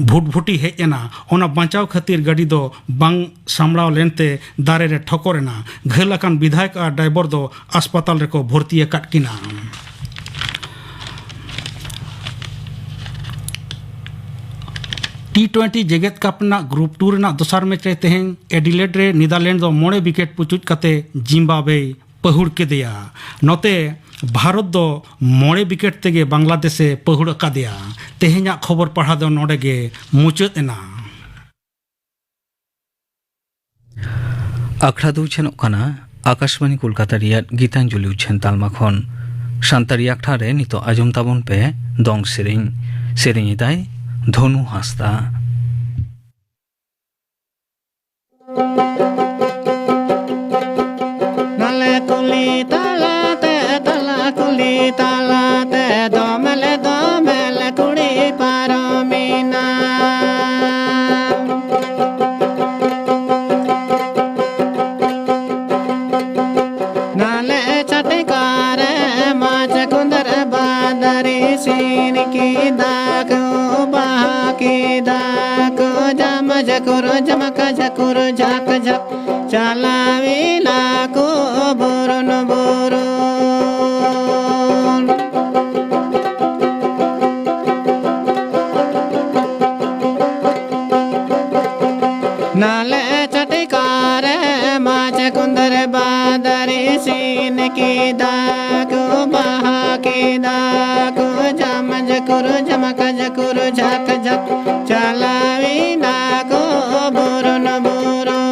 ᱵᱷᱩᱴᱵᱷᱩᱴᱤ ᱦᱮᱡ ᱮᱱᱟ᱾ ᱚᱱᱟ ᱵᱟᱧᱪᱟᱣ ᱠᱷᱟᱹᱛᱤᱨ ᱜᱟᱹᱰᱤ ᱫᱚ ᱵᱟᱝ ᱥᱟᱢᱵᱲᱟᱣ ᱞᱮᱱᱛᱮ ᱫᱟᱨᱮ ᱨᱮ ᱴᱷᱚᱠᱚᱨ ᱮᱱᱟ᱾ ᱜᱷᱟᱹᱞ ᱟᱠᱟᱱ ᱵᱤᱫᱷᱟᱭᱚᱠ ᱟᱨ ᱰᱟᱭᱵᱚᱨ ᱫᱚ ᱟᱥᱯᱟᱛᱟᱞ ᱨᱮᱠᱚ ᱵᱷᱚᱨᱛᱤ ᱟᱠᱟᱫ ᱠᱤᱱᱟ᱾ ᱴᱤ ᱴᱩᱭᱮᱱᱴᱤ ᱡᱮᱜᱮᱛ ᱠᱟᱯ ᱨᱮᱱᱟᱜ ᱜᱨᱩᱯ ᱴᱩ ᱨᱮᱱᱟᱜ ᱫᱚᱥᱟᱨ ᱢᱮᱪ ᱨᱮ ᱛᱮᱦᱮᱧ ᱮᱰᱤᱞᱮᱰ ᱨᱮ ᱱᱮᱫᱟᱨᱞᱮᱱᱰ ᱫᱚ ᱢᱚᱬᱮ ᱣᱤᱠᱮᱴ ᱯᱩᱪᱩᱡ ᱠᱟᱛᱮ ᱡᱤᱢᱵᱟᱵᱣᱮᱭ ᱯᱟᱹᱦᱩᱲ ᱠᱮᱫᱮᱭᱟ᱾ ᱱᱚᱛᱮ ᱵᱷᱟᱨᱚᱛ ᱫᱚ ᱢᱚᱬᱮ ᱣᱤᱠᱮᱴ ᱛᱮᱜᱮ ᱵᱟᱝᱞᱟᱫᱮᱥ ᱮ ᱯᱟᱹᱦᱩᱲ ᱟᱠᱟᱫᱮᱭᱟ᱾ ᱛᱮᱦᱮᱧᱟᱜ ᱠᱷᱚᱵᱚᱨ ᱯᱟᱲᱦᱟᱣ ᱫᱚ ᱱᱚᱰᱮ ᱜᱮ ᱢᱩᱪᱟᱹᱫ ᱮᱱᱟ᱾ ᱟᱠᱷᱲᱟ ᱫᱚ ᱩᱪᱷᱟᱹᱱᱚᱜ ᱠᱟᱱᱟ ᱟᱠᱟᱥᱵᱟᱱᱤ ᱠᱳᱞᱠᱟᱛᱟ ᱨᱮᱭᱟᱜ ᱜᱤᱛᱟᱧᱡᱚᱞᱤ ᱩᱪᱷᱟᱹᱱ ᱛᱟᱞᱢᱟ ᱠᱷᱚᱱ᱾ ᱥᱟᱱᱛᱟᱲᱤ ᱟᱠᱷᱲᱟ ᱨᱮ ᱱᱤᱛᱚᱜ ᱟᱸᱡᱚᱢ ᱛᱟᱵᱚᱱ ᱯᱮ ᱫᱚᱝ ᱥᱮᱨᱮᱧ᱾ ᱥᱮᱨᱮᱧ ᱮᱫᱟᱭ ᱫᱷᱚᱱᱩ ᱦᱟᱸᱥᱫᱟ᱾ ᱱᱟᱞᱮ ᱠᱩᱞᱦᱤ ᱛᱟᱞᱟᱛᱮ, ᱛᱟᱞᱟ ᱠᱩᱞᱦᱤ ᱛᱟᱞᱟᱛᱮ, ᱫᱚᱢᱮᱞᱮ, ᱫᱚᱢᱮᱞᱮ ᱠᱩᱲᱤ ᱯᱟᱨᱚᱢᱮᱱᱟ᱾ ᱱᱟᱞᱮ ᱪᱷᱟᱴᱠᱟ ᱨᱮ ᱢᱟᱪ ᱠᱩᱸᱫᱟᱨ ᱵᱟᱫᱟᱨᱤ ᱥᱤᱱ ᱠᱤᱫᱟ ᱠᱚ ᱵᱟᱦᱟ ᱠᱤᱫᱟ ᱠᱚ ᱡᱟᱢ ᱡᱟᱠᱩᱨ ᱡᱟᱢᱠᱟ ᱡᱟᱠᱩᱨ ᱡᱟᱠ ᱡᱟᱠ ᱪᱟᱞᱟᱣᱤᱱᱟ ᱠᱚ ᱵᱩᱨᱩᱱ ᱵᱩᱨᱩᱱ᱾ ᱱᱟᱞᱮ ᱪᱷᱟᱴᱠᱟ ᱨᱮ ᱢᱟᱪ ᱠᱩᱸᱫᱟᱨ ᱵᱟᱫᱟᱨᱤ ᱥᱤᱱ ᱠᱤᱫᱟ ᱠᱚ ᱵᱟᱦᱟ ᱠᱤᱫᱟ ᱠᱚ ᱡᱟᱢ ᱡᱟᱠᱩᱨ ᱡᱟᱢᱠᱟ ᱡᱟᱠᱩᱨ ᱡᱟᱠ ᱡᱟᱠ ᱪᱟᱞᱟᱣᱤᱱᱟ ᱠᱚ ᱵᱩᱨᱩᱱ ᱵᱩᱨᱩᱱ᱾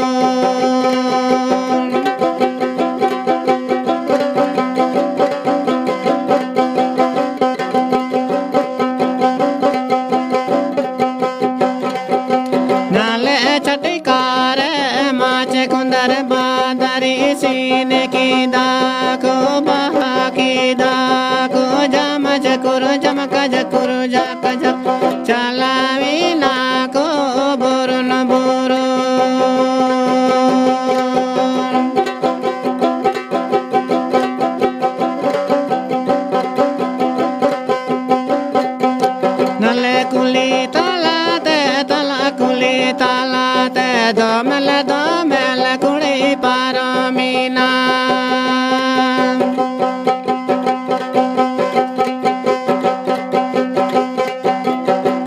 ᱱᱟᱞᱮ ᱪᱷᱟᱴᱠᱟ ᱨᱮ ᱢᱟᱪ ᱠᱩᱸᱫᱟᱨ ᱵᱟᱫᱟᱨᱤ ᱥᱤᱱ ᱠᱤᱫᱟ ᱠᱚ ᱵᱟᱦᱟ ᱠᱤᱫᱟ ᱠᱚ ᱡᱟᱢ ᱡᱟᱠᱩᱨ ᱡᱟᱢᱠᱟ ᱡᱟᱠᱩᱨ ᱡᱟᱠ ᱡᱟᱠ ᱪᱟᱞᱟᱣᱤᱱᱟ ᱛᱟᱞᱟᱛᱮ ᱫᱚᱢᱮᱞ ᱫᱚᱢᱮᱞ ᱠᱩᱲᱤ ᱯᱟᱨᱚᱢᱮᱱᱟ᱾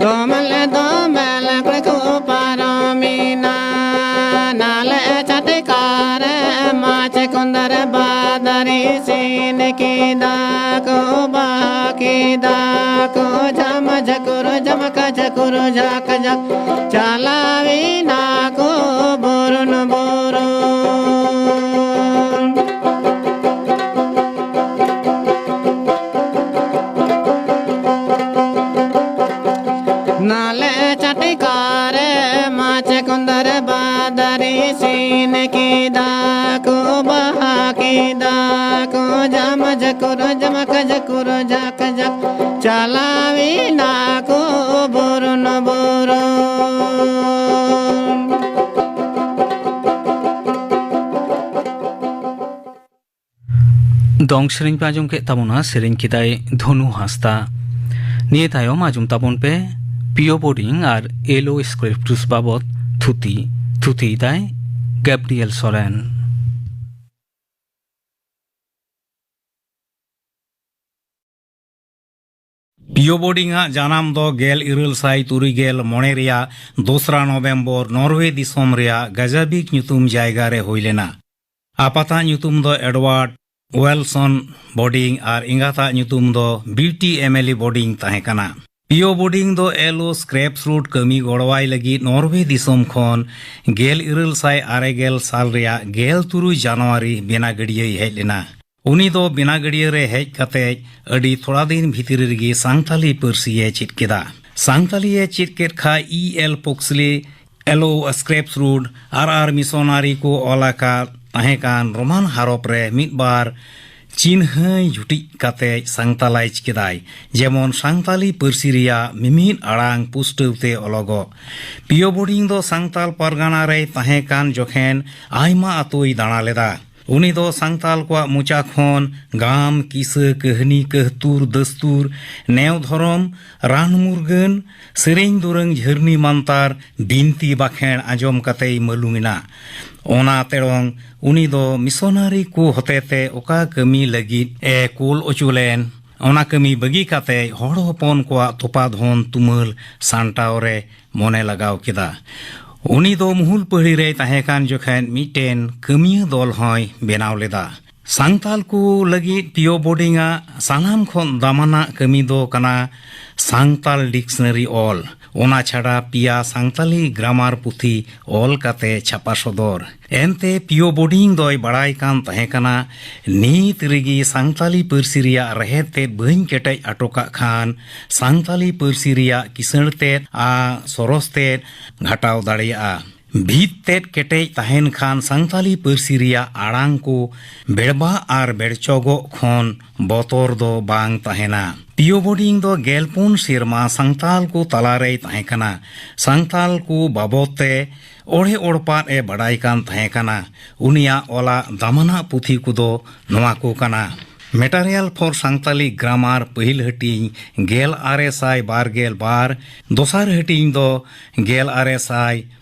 ᱫᱚᱢᱮᱞ ᱫᱚᱢᱮᱞ ᱠᱩᱲᱤ ᱠᱚ ᱯᱟᱨᱚᱢᱮᱱᱟ᱾ ᱱᱟᱞᱮ ᱪᱟᱴᱠᱟ ᱨᱮ ᱢᱟᱪ ᱠᱚᱸᱫᱚᱨ ᱵᱟᱫᱟᱨᱤ ᱥᱤᱱ ᱠᱮᱫᱟ ᱠᱚ, ᱵᱟᱦᱟ ᱠᱮᱫᱟ ᱠᱚ, ᱡᱷᱟᱢ ᱡᱷᱟᱠᱩᱨ ᱡᱷᱟᱢᱠᱟ ᱡᱷᱟᱠᱩᱨ ᱡᱷᱟᱠ ᱡᱷᱟᱠ᱾ ᱪᱟᱞᱟᱣᱮᱱᱟ ᱠᱚ ᱵᱩᱨᱩᱱ ᱵᱩᱨᱩᱱ᱾ ᱱᱟᱞᱮ ᱪᱟᱴᱠᱟ ᱨᱮ ᱢᱟᱪ ᱠᱚᱸᱫᱚᱨ ᱵᱟᱫᱟᱨᱤ ᱥᱤᱱ ᱠᱮᱫᱟ ᱠᱚ, ᱵᱟᱦᱟ ᱠᱮᱫᱟ ᱠᱚ, ᱡᱷᱟᱢ ᱡᱷᱟᱠᱩᱨ ᱡᱷᱟᱢᱠᱟ ᱡᱷᱟᱠᱩᱨ ᱡᱷᱟᱠ ᱡᱷᱟᱠ᱾ ᱪᱟᱞᱟᱣᱮᱱᱟ ᱠᱚ ᱵᱩᱨᱩᱱ ᱵᱩᱨᱩᱱ᱾ ᱫᱚᱝ ᱥᱮᱨᱮᱧ ᱯᱮ ᱟᱸᱡᱚᱢ ᱠᱮᱫ ᱛᱟᱵᱚᱱᱟ, ᱥᱮᱨᱮᱧ ᱠᱮᱫᱟᱭ ᱫᱷᱚᱱᱩ ᱦᱟᱸᱥᱫᱟ᱾ ᱱᱤᱭᱟᱹ ᱛᱟᱭᱚᱢ ᱟᱸᱡᱚᱢ ᱛᱟᱵᱚᱱ ᱯᱮ ᱯᱤᱭᱳ ᱵᱳᱨᱰᱤᱝ ᱟᱨ ᱮᱞᱳ ᱥᱠᱨᱤᱯᱴᱩᱥ ᱵᱟᱵᱚᱛ ᱛᱷᱩᱛᱤ᱾ ᱛᱷᱩᱛᱤᱭᱮᱫᱟᱭ ᱜᱮᱵᱨᱤᱭᱮᱞ ᱥᱚᱨᱮᱱ᱾ ᱯᱤᱭᱳ ᱵᱳᱨᱰᱤᱝ ᱟᱜ ᱡᱟᱱᱟᱢ ᱫᱚ ᱜᱮᱞ ᱤᱨᱟᱹᱞ ᱥᱟᱭ ᱛᱩᱨᱩᱭ ᱜᱮᱞ ᱢᱚᱬᱮ ᱨᱮᱭᱟᱜ ᱫᱚᱥᱨᱟ ᱱᱚᱵᱷᱮᱢᱵᱚᱨ ᱱᱚᱨᱣᱮ ᱫᱤᱥᱚᱢ ᱨᱮᱭᱟᱜ ᱜᱟᱡᱟᱵᱤᱠ ᱧᱩᱛᱩᱢ ᱡᱟᱭᱜᱟ ᱨᱮ ᱦᱩᱭ ᱞᱮᱱᱟ᱾ ᱟᱯᱟᱛᱟᱜ ᱧᱩᱛᱩᱢ ᱫᱚ ᱮᱰᱣᱟᱨᱰ ᱩᱭᱮᱞᱥᱚᱱ ᱵᱳᱨᱰᱤᱝ ᱟᱨ ᱮᱸᱜᱟᱛᱟᱜ ᱧᱩᱛᱩᱢ ᱫᱚ ᱵᱤᱭᱩᱴᱤ ᱮᱢᱮᱞᱤ ᱵᱳᱨᱰᱤᱝ ᱛᱟᱦᱮᱸ ᱠᱟᱱᱟ᱾ ᱯᱤᱭᱳ ᱵᱳᱨᱰᱤᱝ ᱫᱚ ᱮᱞ ᱳ ᱥᱠᱨᱮᱯᱥ ᱨᱩᱴ ᱠᱟᱹᱢᱤ ᱜᱚᱲᱚᱣᱟᱭ ᱞᱟᱹᱜᱤᱫ ᱱᱚᱨᱣᱮ ᱫᱤᱥᱚᱢ ᱠᱷᱚᱱ ᱜᱮᱞ ᱤᱨᱟᱹᱞ ᱥᱟᱭ ᱟᱨᱮ ᱜᱮᱞ ᱥᱟᱞ ᱨᱮᱭᱟᱜ ᱜᱮᱞ ᱛᱩᱨᱩᱭ ᱡᱟᱱᱩᱣᱟᱨᱤ ᱵᱮᱱᱟᱜᱟᱹᱲᱤᱭᱟᱹᱭ ᱦᱮᱡ ᱞᱮᱱᱟ᱾ ᱩᱱᱤ ᱫᱚ ᱵᱮᱱᱟᱜᱟᱹᱲᱤᱭᱟᱹ ᱨᱮ ᱦᱮᱡ ᱠᱟᱛᱮ ᱟᱹᱰᱤ ᱛᱷᱚᱲᱟ ᱫᱤᱱ ᱵᱷᱤᱛᱨᱤ ᱨᱮᱜᱮ ᱥᱟᱱᱛᱟᱞᱤ ᱯᱟᱹᱨᱥᱤ ᱮ ᱪᱮᱫ ᱠᱮᱫᱟ᱾ ᱥᱟᱱᱛᱟᱞᱤ ᱮ ᱪᱮᱫ ᱠᱮᱫ ᱠᱷᱟᱱ ᱤ ᱮᱞ ᱯᱚᱠᱥᱞᱤ ᱮᱞ ᱳ ᱥᱠᱨᱮᱯᱥ ᱨᱩᱴ ᱟᱨ ᱟᱨ ᱢᱤᱥᱚᱱᱟᱨᱤ ᱠᱚ ᱚᱞ ᱟᱠᱟᱫ ᱛᱟᱦᱮᱸ ᱠᱟᱱ ᱨᱳᱢᱟᱱ ᱦᱚᱨᱚᱯ ᱨᱮ ᱢᱤᱫ ᱵᱟᱨ ᱪᱤᱱᱦᱟᱹᱭ ᱡᱩᱴᱤᱡ ᱠᱟᱛᱮ ᱥᱟᱱᱛᱟᱞᱟᱭᱤᱡ ᱠᱮᱫᱟᱭ᱾ ᱡᱮᱢᱚᱱ ᱥᱟᱱᱛᱟᱞᱤ ᱯᱟᱹᱨᱥᱤ ᱨᱮᱭᱟᱜ ᱢᱤᱢᱤᱫ ᱟᱲᱟᱝ ᱯᱩᱥᱴᱟᱹᱣ ᱛᱮ ᱚᱞᱚᱜᱚᱜ᱾ ᱯᱤᱭᱳ ᱵᱳᱨᱰᱤᱝ ᱫᱚ ᱥᱟᱱᱛᱟᱞ ᱯᱟᱨᱜᱟᱱᱟ ᱨᱮᱭ ᱛᱟᱦᱮᱸ ᱠᱟᱱ ᱡᱚᱠᱷᱮᱱ ᱟᱭᱢᱟ ᱟᱛᱳᱭ ᱫᱟᱬᱟ ᱞᱮᱫᱟ᱾ ᱩᱱᱤ ᱫᱚ ᱥᱟᱱᱛᱟᱞ ᱠᱚᱣᱟᱜ ᱢᱚᱪᱟ ᱠᱷᱚᱱ ᱜᱟᱢ, ᱠᱤᱥᱟᱹ, ᱠᱟᱹᱦᱱᱤ, ᱠᱟᱹᱦᱛᱩᱨ, ᱫᱟᱹᱥᱛᱩᱨ, ᱱᱮᱣ ᱫᱷᱚᱨᱚᱢ, ᱨᱟᱱ ᱢᱩᱨᱜᱟᱹᱱ, ᱥᱮᱨᱮᱧ ᱫᱩᱨᱟᱹᱝ, ᱡᱷᱟᱹᱨᱱᱤ ᱢᱟᱱᱛᱟᱨ, ᱵᱤᱱᱛᱤ ᱵᱟᱠᱷᱮᱬ ᱟᱸᱡᱚᱢ ᱠᱟᱛᱮᱭ ᱢᱟᱹᱞᱩᱢ ᱮᱱᱟ᱾ ᱚᱱᱟ ᱛᱮᱲᱚᱝ ᱩᱱᱤ ᱫᱚ ᱢᱤᱥᱚᱱᱟᱨᱤ ᱠᱚ ᱦᱚᱛᱮᱛᱮ ᱚᱠᱟ ᱠᱟᱹᱢᱤ ᱞᱟᱹᱜᱤᱫ ᱮ ᱠᱩᱞ ᱚᱪᱚ ᱞᱮᱱ, ᱚᱱᱟ ᱠᱟᱹᱢᱤ ᱵᱟᱹᱜᱤ ᱠᱟᱛᱮ ᱦᱚᱲ ᱦᱚᱯᱚᱱ ᱠᱚᱣᱟᱜ ᱛᱚᱯᱟ ᱫᱷᱚᱱ ᱛᱩᱢᱟᱹᱞ ᱥᱟᱢᱴᱟᱣ ᱨᱮ ᱢᱚᱱᱮ ᱞᱟᱜᱟᱣ ᱠᱮᱫᱟ᱾ ᱩᱱᱤ ᱫᱚ ᱢᱩᱦᱩᱞ ᱯᱟᱹᱲᱤ ᱨᱮᱭ ᱛᱟᱦᱮᱸ ᱠᱟᱱ ᱡᱚᱠᱷᱮᱱ ᱢᱤᱫᱴᱮᱱ ᱠᱟᱹᱢᱤᱭᱟᱹ ᱫᱚᱞ ᱦᱚᱸᱭ ᱵᱮᱱᱟᱣ ᱞᱮᱫᱟ᱾ ᱥᱟᱱᱛᱟᱞ ᱠᱚ ᱞᱟᱹᱜᱤᱫ ᱯᱤᱭᱳ ᱵᱳᱨᱰᱤᱝ ᱟᱜ ᱥᱟᱱᱟᱢ ᱠᱷᱚᱱ ᱫᱟᱢᱟᱱᱟᱜ ᱠᱟᱹᱢᱤ ᱫᱚ ᱠᱟᱱᱟ ᱥᱟᱱᱛᱟᱞ ᱰᱤᱠᱥᱱᱟᱨᱤ ᱚᱞ᱾ ᱚᱱᱟ ᱪᱷᱟᱰᱟ ᱯᱮᱭᱟ ᱥᱟᱱᱛᱟᱞᱤ ᱜᱨᱟᱢᱟᱨ ᱯᱩᱛᱷᱤ ᱚᱞ ᱠᱟᱛᱮ ᱪᱷᱟᱯᱟ ᱥᱚᱫᱚᱨ᱾ ᱮᱱᱛᱮ ᱯᱤᱭᱳ ᱵᱳᱨᱰᱤᱝ ᱫᱚᱭ ᱵᱟᱲᱟᱭ ᱠᱟᱱ ᱛᱟᱦᱮᱸ ᱠᱟᱱᱟ, ᱱᱤᱛ ᱨᱮᱜᱮ ᱥᱟᱱᱛᱟᱞᱤ ᱯᱟᱹᱨᱥᱤ ᱨᱮᱭᱟᱜ ᱨᱮᱦᱮᱫ ᱛᱮᱫ ᱵᱟᱹᱧ ᱠᱮᱴᱮᱡ ᱟᱴᱚ ᱠᱟᱜ ᱠᱷᱟᱱ ᱥᱟᱱᱛᱟᱞᱤ ᱯᱟᱹᱨᱥᱤ ᱨᱮᱭᱟᱜ ᱠᱤᱥᱟᱹᱬ ᱛᱮᱫ ᱟᱨ ᱥᱚᱨᱚᱥ ᱛᱮᱫ ᱜᱷᱟᱴᱟᱣ ᱫᱟᱲᱮᱭᱟᱜᱼᱟ᱾ ᱵᱷᱤᱛ ᱛᱮᱫ ᱠᱮᱴᱮᱡ ᱛᱟᱦᱮᱱ ᱠᱷᱟᱱ ᱥᱟᱱᱛᱟᱞᱤ ᱯᱟᱹᱨᱥᱤ ᱨᱮᱭᱟᱜ ᱟᱲᱟᱝ ᱠᱚ ᱵᱮᱲᱵᱟᱜ ᱟᱨ ᱵᱮᱲᱪᱚᱜᱚᱜ ᱠᱷᱚᱱ ᱵᱚᱛᱚᱨ ᱫᱚ ᱵᱟᱝ ᱛᱟᱦᱮᱱᱟ᱾ ᱯᱤᱭᱳ ᱵᱳᱨᱰᱤᱝ ᱫᱚ ᱜᱮᱞ ᱯᱩᱱ ᱥᱮᱨᱢᱟ ᱥᱟᱱᱛᱟᱞ ᱠᱚ ᱛᱟᱞᱟᱨᱮᱭ ᱛᱟᱦᱮᱸ ᱠᱟᱱᱟ᱾ ᱥᱟᱱᱛᱟᱞ ᱠᱚ ᱵᱟᱵᱚᱫ ᱛᱮ ᱚᱲᱮ ᱚᱲᱯᱟᱫ ᱮ ᱵᱟᱰᱟᱭ ᱠᱟᱱ ᱛᱟᱦᱮᱸ ᱠᱟᱱᱟ᱾ ᱩᱱᱤᱭᱟᱜ ᱚᱞᱟᱜ ᱫᱟᱢᱟᱱᱟᱜ ᱯᱩᱛᱷᱤ ᱠᱚᱫᱚ ᱱᱚᱣᱟ ᱠᱚ ᱠᱟᱱᱟ: Material for Santali Grammar ᱯᱟᱹᱦᱤᱞ ᱦᱟᱹᱴᱤᱧ ᱜᱮᱞ ᱟᱨᱮ ᱥᱟᱭ ᱵᱟᱨ ᱜᱮᱞ ᱵᱟᱨ, ᱫᱚᱥᱟᱨ ᱦᱟᱹᱴᱤᱧ ᱫᱚ ᱜᱮᱞ ᱟᱨᱮ ᱥᱟᱭ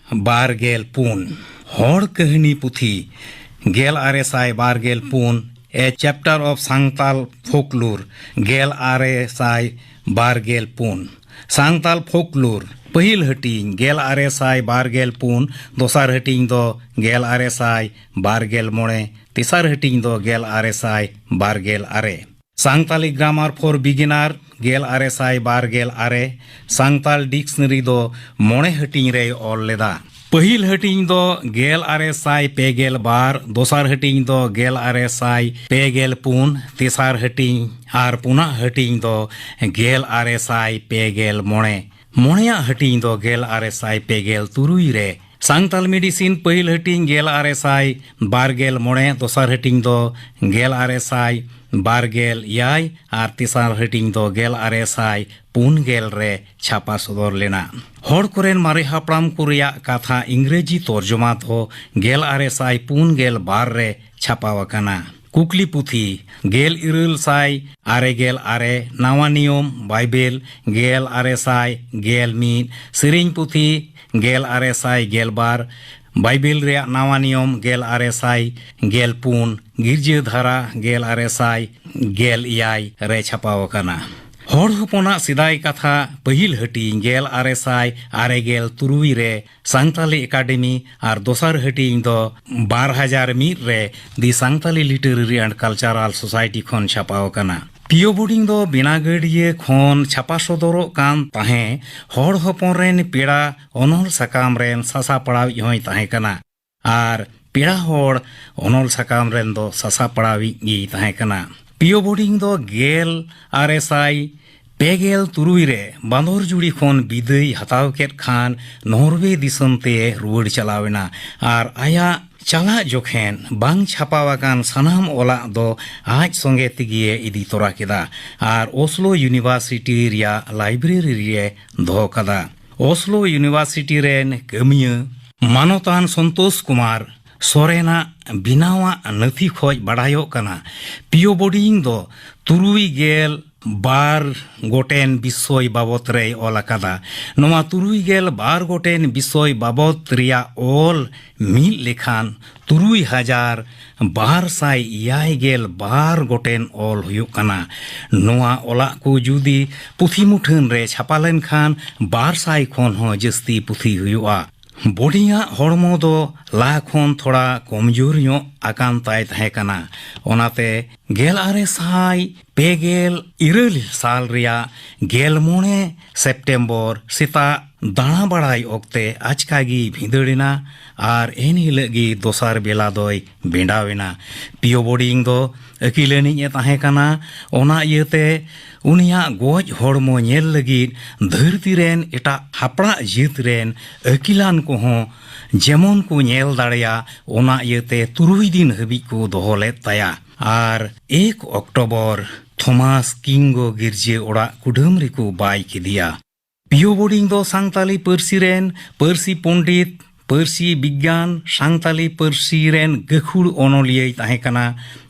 ᱵᱟᱨ ᱜᱮᱞ ᱯᱩᱱ, ᱦᱚᱲ ᱠᱟᱹᱦᱱᱤ ᱯᱩᱛᱷᱤ ᱜᱮᱞ ᱟᱨᱮ ᱥᱟᱭ ᱵᱟᱨ ᱜᱮᱞ ᱯᱩᱱ, A Chapter of Santal Folklore ᱜᱮᱞ ᱟᱨᱮ ᱥᱟᱭ ᱵᱟᱨ ᱜᱮᱞ ᱯᱩᱱ, ᱥᱟᱱᱛᱟᱞ ᱯᱷᱳᱠᱞᱳᱨ ᱯᱟᱹᱦᱤᱞ ᱦᱟᱹᱴᱤᱧ ᱜᱮᱞ ᱟᱨᱮ ᱥᱟᱭ ᱵᱟᱨ ᱜᱮᱞ ᱯᱩᱱ, ᱫᱚᱥᱟᱨ ᱦᱟᱹᱴᱤᱧ ᱫᱚ ᱜᱮᱞ ᱟᱨᱮ ᱥᱟᱭ ᱵᱟᱨ ᱜᱮᱞ ᱢᱚᱬᱮ, ᱛᱮᱥᱟᱨ ᱦᱟᱹᱴᱤᱧ ᱫᱚ ᱜᱮᱞ ᱟᱨᱮ ᱥᱟᱭ ᱵᱟᱨ ᱜᱮᱞ ᱟᱨᱮ᱾ ᱥᱟᱱᱛᱟᱞᱤ Grammar for Beginner ᱜᱮᱞ ᱟᱨᱮ ᱥᱟᱭ ᱵᱟᱨ ᱜᱮᱞ ᱟᱨᱮ, ᱥᱟᱱᱛᱟᱞ ᱰᱤᱠᱥᱱᱟᱨᱤ ᱫᱚ ᱢᱚᱬᱮ ᱦᱟᱹᱴᱤᱧ ᱨᱮᱭ ᱚᱞ ᱞᱮᱫᱟ᱾ ᱯᱟᱹᱦᱤᱞ ᱦᱟᱹᱴᱤᱧ ᱫᱚ ᱜᱮᱞ ᱟᱨᱮ ᱥᱟᱭ ᱯᱮ ᱜᱮᱞ ᱵᱟᱨ, ᱫᱚᱥᱟᱨ ᱦᱟᱹᱴᱤᱧ ᱫᱚ ᱜᱮᱞ ᱟᱨᱮ ᱥᱟᱭ ᱯᱮ ᱜᱮᱞ ᱯᱩᱱ, ᱛᱮᱥᱟᱨ ᱦᱟᱹᱴᱤᱧ ᱟᱨ ᱯᱩᱱᱟᱜ ᱦᱟᱹᱴᱤᱧ ᱫᱚ ᱜᱮᱞ ᱟᱨᱮ ᱥᱟᱭ ᱯᱮ ᱜᱮᱞ ᱢᱚᱬᱮ, ᱢᱚᱬᱮᱭᱟᱜ ᱦᱟᱹᱴᱤᱧ ᱫᱚ ᱜᱮᱞ ᱟᱨᱮ ᱥᱟᱭ ᱯᱮ ᱜᱮᱞ ᱛᱩᱨᱩᱭ ᱨᱮ ᱥᱟᱱᱛᱟᱞ ᱢᱮᱰᱤᱥᱤᱱ ᱯᱟᱹᱦᱤᱞ ᱦᱟᱹᱴᱤᱧ ᱜᱮᱞ ᱟᱨᱮ ᱥᱟᱭ ᱵᱟᱨ ᱜᱮᱞ ᱢᱚᱬᱮ, ᱫᱚᱥᱟᱨ ᱦᱟᱹᱴᱤᱧ ᱫᱚ ᱜᱮᱞ ᱟᱨᱮ ᱥᱟᱭ ᱵᱟᱨ ᱜᱮᱞ ᱮᱭᱟᱭ ᱟᱨ ᱛᱮᱥᱟᱨ ᱦᱟᱹᱴᱤᱧ ᱫᱚ ᱜᱮᱞ ᱟᱨᱮ ᱥᱟᱭ ᱯᱩᱱ ᱜᱮᱞ ᱨᱮ ᱪᱷᱟᱯᱟ ᱥᱚᱫᱚᱨ ᱞᱮᱱᱟ᱾ ᱦᱚᱲ ᱠᱚᱨᱮᱱ ᱢᱟᱨᱮ ᱦᱟᱯᱲᱟᱢ ᱠᱚ ᱨᱮᱭᱟᱜ ᱠᱟᱛᱷᱟ ᱤᱝᱨᱮᱡᱤ ᱛᱚᱨᱡᱚᱢᱟ ᱫᱚ ᱜᱮᱞ ᱟᱨᱮ ᱥᱟᱭ ᱯᱩᱱ ᱜᱮᱞ ᱵᱟᱨ ᱨᱮ ᱪᱷᱟᱯᱟᱣ ᱟᱠᱟᱱᱟ᱾ ᱠᱩᱠᱞᱤ ᱯᱩᱛᱷᱤ ᱜᱮᱞ ᱤᱨᱟᱹᱞ ᱥᱟᱭ ᱟᱨᱮ ᱜᱮᱞ ᱟᱨᱮ, ᱱᱟᱣᱟ ᱱᱤᱭᱚᱢ ᱵᱟᱭᱵᱮᱞ ᱜᱮᱞ ᱟᱨᱮ ᱥᱟᱭ ᱜᱮᱞ ᱢᱤᱫ, ᱥᱮᱨᱮᱧ ᱯᱩᱛᱷᱤ ᱜᱮᱞ ᱟᱨᱮ ᱥᱟᱭ ᱜᱮᱞ ᱵᱟᱨ, ᱵᱟᱭᱵᱮᱞ ᱨᱮᱭᱟᱜ ᱱᱟᱣᱟ ᱱᱤᱭᱚᱢ ᱜᱮᱞ ᱟᱨᱮ ᱥᱟᱭ ᱜᱮᱞ ᱯᱩᱱ, ᱜᱤᱨᱡᱟᱹ ᱫᱷᱟᱨᱟ ᱜᱮᱞ ᱟᱨᱮ ᱥᱟᱭ ᱜᱮᱞ ᱮᱭᱟᱭ ᱨᱮ ᱪᱷᱟᱯᱟᱣ ᱟᱠᱟᱱᱟ᱾ ᱦᱚᱲ ᱦᱚᱯᱚᱱᱟᱜ ᱥᱮᱫᱟᱭ ᱠᱟᱛᱷᱟ ᱯᱟᱹᱦᱤᱞ ᱦᱟᱹᱴᱤᱧ ᱜᱮᱞ ᱟᱨᱮ ᱥᱟᱭ ᱟᱨᱮ ᱜᱮᱞ ᱛᱩᱨᱩᱭ ᱨᱮ ᱥᱟᱱᱛᱟᱞᱤ ᱮᱠᱟᱰᱮᱢᱤ ᱟᱨ ᱫᱚᱥᱟᱨ ᱦᱟᱹᱴᱤᱧ ᱫᱚ ᱵᱟᱨ ᱦᱟᱡᱟᱨ ᱢᱤᱫ ᱨᱮ The Santali Literary and Cultural Society ᱠᱷᱚᱱ ᱪᱷᱟᱯᱟᱣ ᱟᱠᱟᱱᱟ᱾ ᱯᱤᱭᱳ ᱵᱳᱨᱰᱤᱝ ᱫᱚ ᱵᱮᱱᱟᱜᱟᱹᱲᱤᱭᱟᱹ ᱠᱷᱚᱱ ᱪᱷᱟᱯᱟ ᱥᱚᱫᱚᱨᱚᱜ ᱠᱟᱱ ᱛᱟᱦᱮᱸ ᱦᱚᱲ ᱦᱚᱯᱚᱱ ᱨᱮᱱ ᱯᱮᱲᱟ ᱚᱱᱚᱞ ᱥᱟᱠᱟᱢ ᱨᱮᱱ ᱥᱟᱥᱟᱯᱲᱟᱣᱤᱡ ᱦᱚᱸᱭ ᱛᱟᱦᱮᱸ ᱠᱟᱱᱟ᱾ ᱟᱨ ᱯᱮᱲᱟ ᱦᱚᱲ ᱚᱱᱚᱞ ᱥᱟᱠᱟᱢ ᱨᱮᱱ ᱫᱚ ᱥᱟᱥᱟᱯᱲᱟᱣᱤᱡ ᱜᱮᱭ ᱛᱟᱦᱮᱸ ᱠᱟᱱᱟ᱾ ᱯᱤᱭᱳ ᱵᱳᱨᱰᱤᱝ ᱫᱚ ᱜᱮᱞ ᱟᱨᱮ ᱥᱟᱭ ᱯᱮ ᱜᱮᱞ ᱛᱩᱨᱩᱭ ᱨᱮ ᱵᱟᱸᱫᱚᱨ ᱡᱩᱲᱤ ᱠᱷᱚᱱ ᱵᱤᱫᱟᱹᱭ ᱦᱟᱛᱟᱣ ᱠᱮᱫ ᱠᱷᱟᱱ ᱱᱚᱨᱣᱮ ᱫᱤᱥᱚᱢ ᱛᱮ ᱨᱩᱣᱟᱹᱲ ᱪᱟᱞᱟᱣ ᱮᱱᱟ ᱟᱨ ᱟᱭᱟᱜ ᱪᱟᱞᱟᱜ ᱡᱚᱠᱷᱮᱱ ᱵᱟᱝ ᱪᱷᱟᱯᱟᱣ ᱟᱠᱟᱱ ᱥᱟᱱᱟᱢ ᱚᱞᱟᱜ ᱫᱚ ᱟᱡ ᱥᱚᱸᱜᱮ ᱛᱮᱜᱮ ᱤᱫᱤ ᱛᱚᱨᱟ ᱠᱮᱫᱟ ᱟᱨ ᱳᱥᱞᱳ ᱤᱭᱩᱱᱤᱵᱷᱟᱨᱥᱤᱴᱤ ᱨᱮᱭᱟᱜ ᱞᱟᱭᱵᱨᱮᱨᱤ ᱨᱮ ᱫᱚᱦᱚ ᱠᱟᱫᱟ᱾ ᱳᱥᱞᱳ ᱤᱭᱩᱱᱤᱵᱷᱟᱨᱥᱤᱴᱤ ᱨᱮᱱ ᱠᱟᱹᱢᱤᱭᱟᱹ ᱢᱟᱱᱚᱛᱟᱱ ᱥᱚᱱᱛᱳᱥ ᱠᱩᱢᱟᱨ ᱥᱚᱨᱮᱱᱟᱜ ᱵᱮᱱᱟᱣᱟᱜ ᱱᱟᱹᱛᱷᱤ ᱠᱷᱚᱱ ᱵᱟᱰᱟᱭᱚᱜ ᱠᱟᱱᱟ, ᱯᱤᱭᱳ ᱵᱳᱨᱰᱤᱝ ᱫᱚ ᱛᱩᱨᱩᱭ ᱜᱮᱞ ᱵᱟᱨ ᱜᱚᱴᱮᱱ ᱵᱤᱥᱚᱭ ᱵᱟᱵᱚᱛ ᱨᱮᱭ ᱚᱞ ᱟᱠᱟᱫᱟ᱾ ᱱᱚᱣᱟ ᱛᱩᱨᱩᱭ ᱜᱮᱞ ᱵᱟᱨ ᱜᱚᱴᱮᱱ ᱵᱤᱥᱚᱭ ᱵᱟᱵᱚᱛ ᱨᱮᱭᱟᱜ ᱚᱞ ᱢᱤᱫ ᱞᱮᱠᱷᱟᱱ ᱛᱩᱨᱩᱭ ᱦᱟᱡᱟᱨ ᱵᱟᱨ ᱥᱟᱭ ᱮᱭᱟᱭ ᱜᱮᱞ ᱵᱟᱨ ᱜᱚᱴᱮᱱ ᱚᱞ ᱦᱩᱭᱩᱜ ᱠᱟᱱᱟ᱾ ᱱᱚᱣᱟ ᱚᱞᱟᱜ ᱠᱚ ᱡᱩᱫᱤ ᱯᱩᱛᱷᱤ ᱢᱩᱴᱷᱟᱹᱱ ᱨᱮ ᱪᱷᱟᱯᱟ ᱞᱮᱱᱠᱷᱟᱱ ᱵᱟᱨ ᱥᱟᱭ ᱠᱷᱚᱱ ᱦᱚᱸ ᱡᱟᱹᱥᱛᱤ ᱯᱩᱛᱷᱤ ᱦᱩᱭᱩᱜᱼᱟ᱾ ᱵᱳᱨᱰᱤᱝ ᱟᱜ ᱦᱚᱲᱢᱚ ᱫᱚ ᱞᱟᱦᱟ ᱠᱷᱚᱱ ᱛᱷᱚᱲᱟ ᱠᱚᱢᱡᱳᱨ ᱧᱚᱜ ᱟᱠᱟᱱ ᱛᱟᱭ ᱛᱟᱦᱮᱸ ᱠᱟᱱᱟ᱾ ᱚᱱᱟᱛᱮ ᱜᱮᱞ ᱟᱨᱮ ᱥᱟᱭ ᱯᱮ ᱜᱮᱞ ᱤᱨᱟᱹᱞ ᱥᱟᱞ ᱨᱮᱭᱟᱜ ᱜᱮᱞ ᱢᱚᱬᱮ ᱥᱮᱯᱴᱮᱢᱵᱚᱨ ᱥᱮᱛᱟᱜ ᱫᱟᱬᱟ ᱵᱟᱲᱟᱭ ᱚᱠᱛᱮ ᱟᱪᱠᱟ ᱜᱮᱭ ᱵᱷᱤᱸᱫᱟᱹᱲ ᱮᱱᱟ ᱟᱨ ᱮᱱ ᱦᱤᱞᱳᱜ ᱜᱮ ᱫᱚᱥᱟᱨ ᱵᱮᱞᱟ ᱫᱚᱭ ᱵᱮᱸᱰᱟᱣ ᱮᱱᱟ᱾ ᱯᱤᱭᱳ ᱵᱳᱨᱰᱤᱝ ᱫᱚ ᱟᱹᱠᱤᱞᱟᱹᱱᱤᱡ ᱮ ᱛᱟᱦᱮᱸ ᱠᱟᱱᱟ, ᱚᱱᱟ ᱤᱭᱟᱹᱛᱮ ᱩᱱᱤᱭᱟᱜ ᱜᱚᱡ ᱦᱚᱲᱢᱚ ᱧᱮᱞ ᱞᱟᱹᱜᱤᱫ ᱫᱷᱟᱹᱨᱛᱤ ᱨᱮᱱ ᱮᱴᱟᱜ ᱦᱟᱯᱲᱟᱜ ᱡᱟᱹᱛ ᱨᱮᱱ ᱟᱹᱠᱤᱞᱟᱱ ᱠᱚᱦᱚᱸ ᱡᱮᱢᱚᱱ ᱠᱚ ᱧᱮᱞ ᱫᱟᱲᱮᱭᱟᱜ, ᱚᱱᱟ ᱤᱭᱟᱹᱛᱮ ᱛᱩᱨᱩᱭ ᱫᱤᱱ ᱦᱟᱹᱵᱤᱡ ᱠᱚ ᱫᱚᱦᱚ ᱞᱮᱫ ᱛᱟᱭᱟ᱾ ᱟᱨ ᱮᱠ ᱚᱠᱴᱳᱵᱚᱨ ᱛᱷᱚᱢᱟᱥ ᱠᱤᱝᱜᱚ ᱜᱤᱨᱡᱟᱹ ᱚᱲᱟᱜ ᱠᱩᱰᱟᱹᱢ ᱨᱮᱠᱚ ᱵᱟᱭ ᱠᱮᱫᱮᱭᱟ᱾ ᱯᱤᱭᱳ ᱵᱳᱨᱰᱤᱝ ᱫᱚ ᱥᱟᱱᱛᱟᱞᱤ ᱯᱟᱹᱨᱥᱤ ᱨᱮᱱ ᱯᱟᱹᱨᱥᱤ ᱯᱚᱱᱰᱤᱛ, ᱯᱟᱹᱨᱥᱤ ᱵᱤᱜᱽᱜᱟᱱ, ᱥᱟᱱᱛᱟᱞᱤ ᱯᱟᱹᱨᱥᱤ ᱨᱮᱱ ᱜᱟᱹᱠᱷᱩᱲ ᱚᱱᱚᱞᱤᱭᱟᱹᱭ ᱛᱟᱦᱮᱸ ᱠᱟᱱᱟ᱾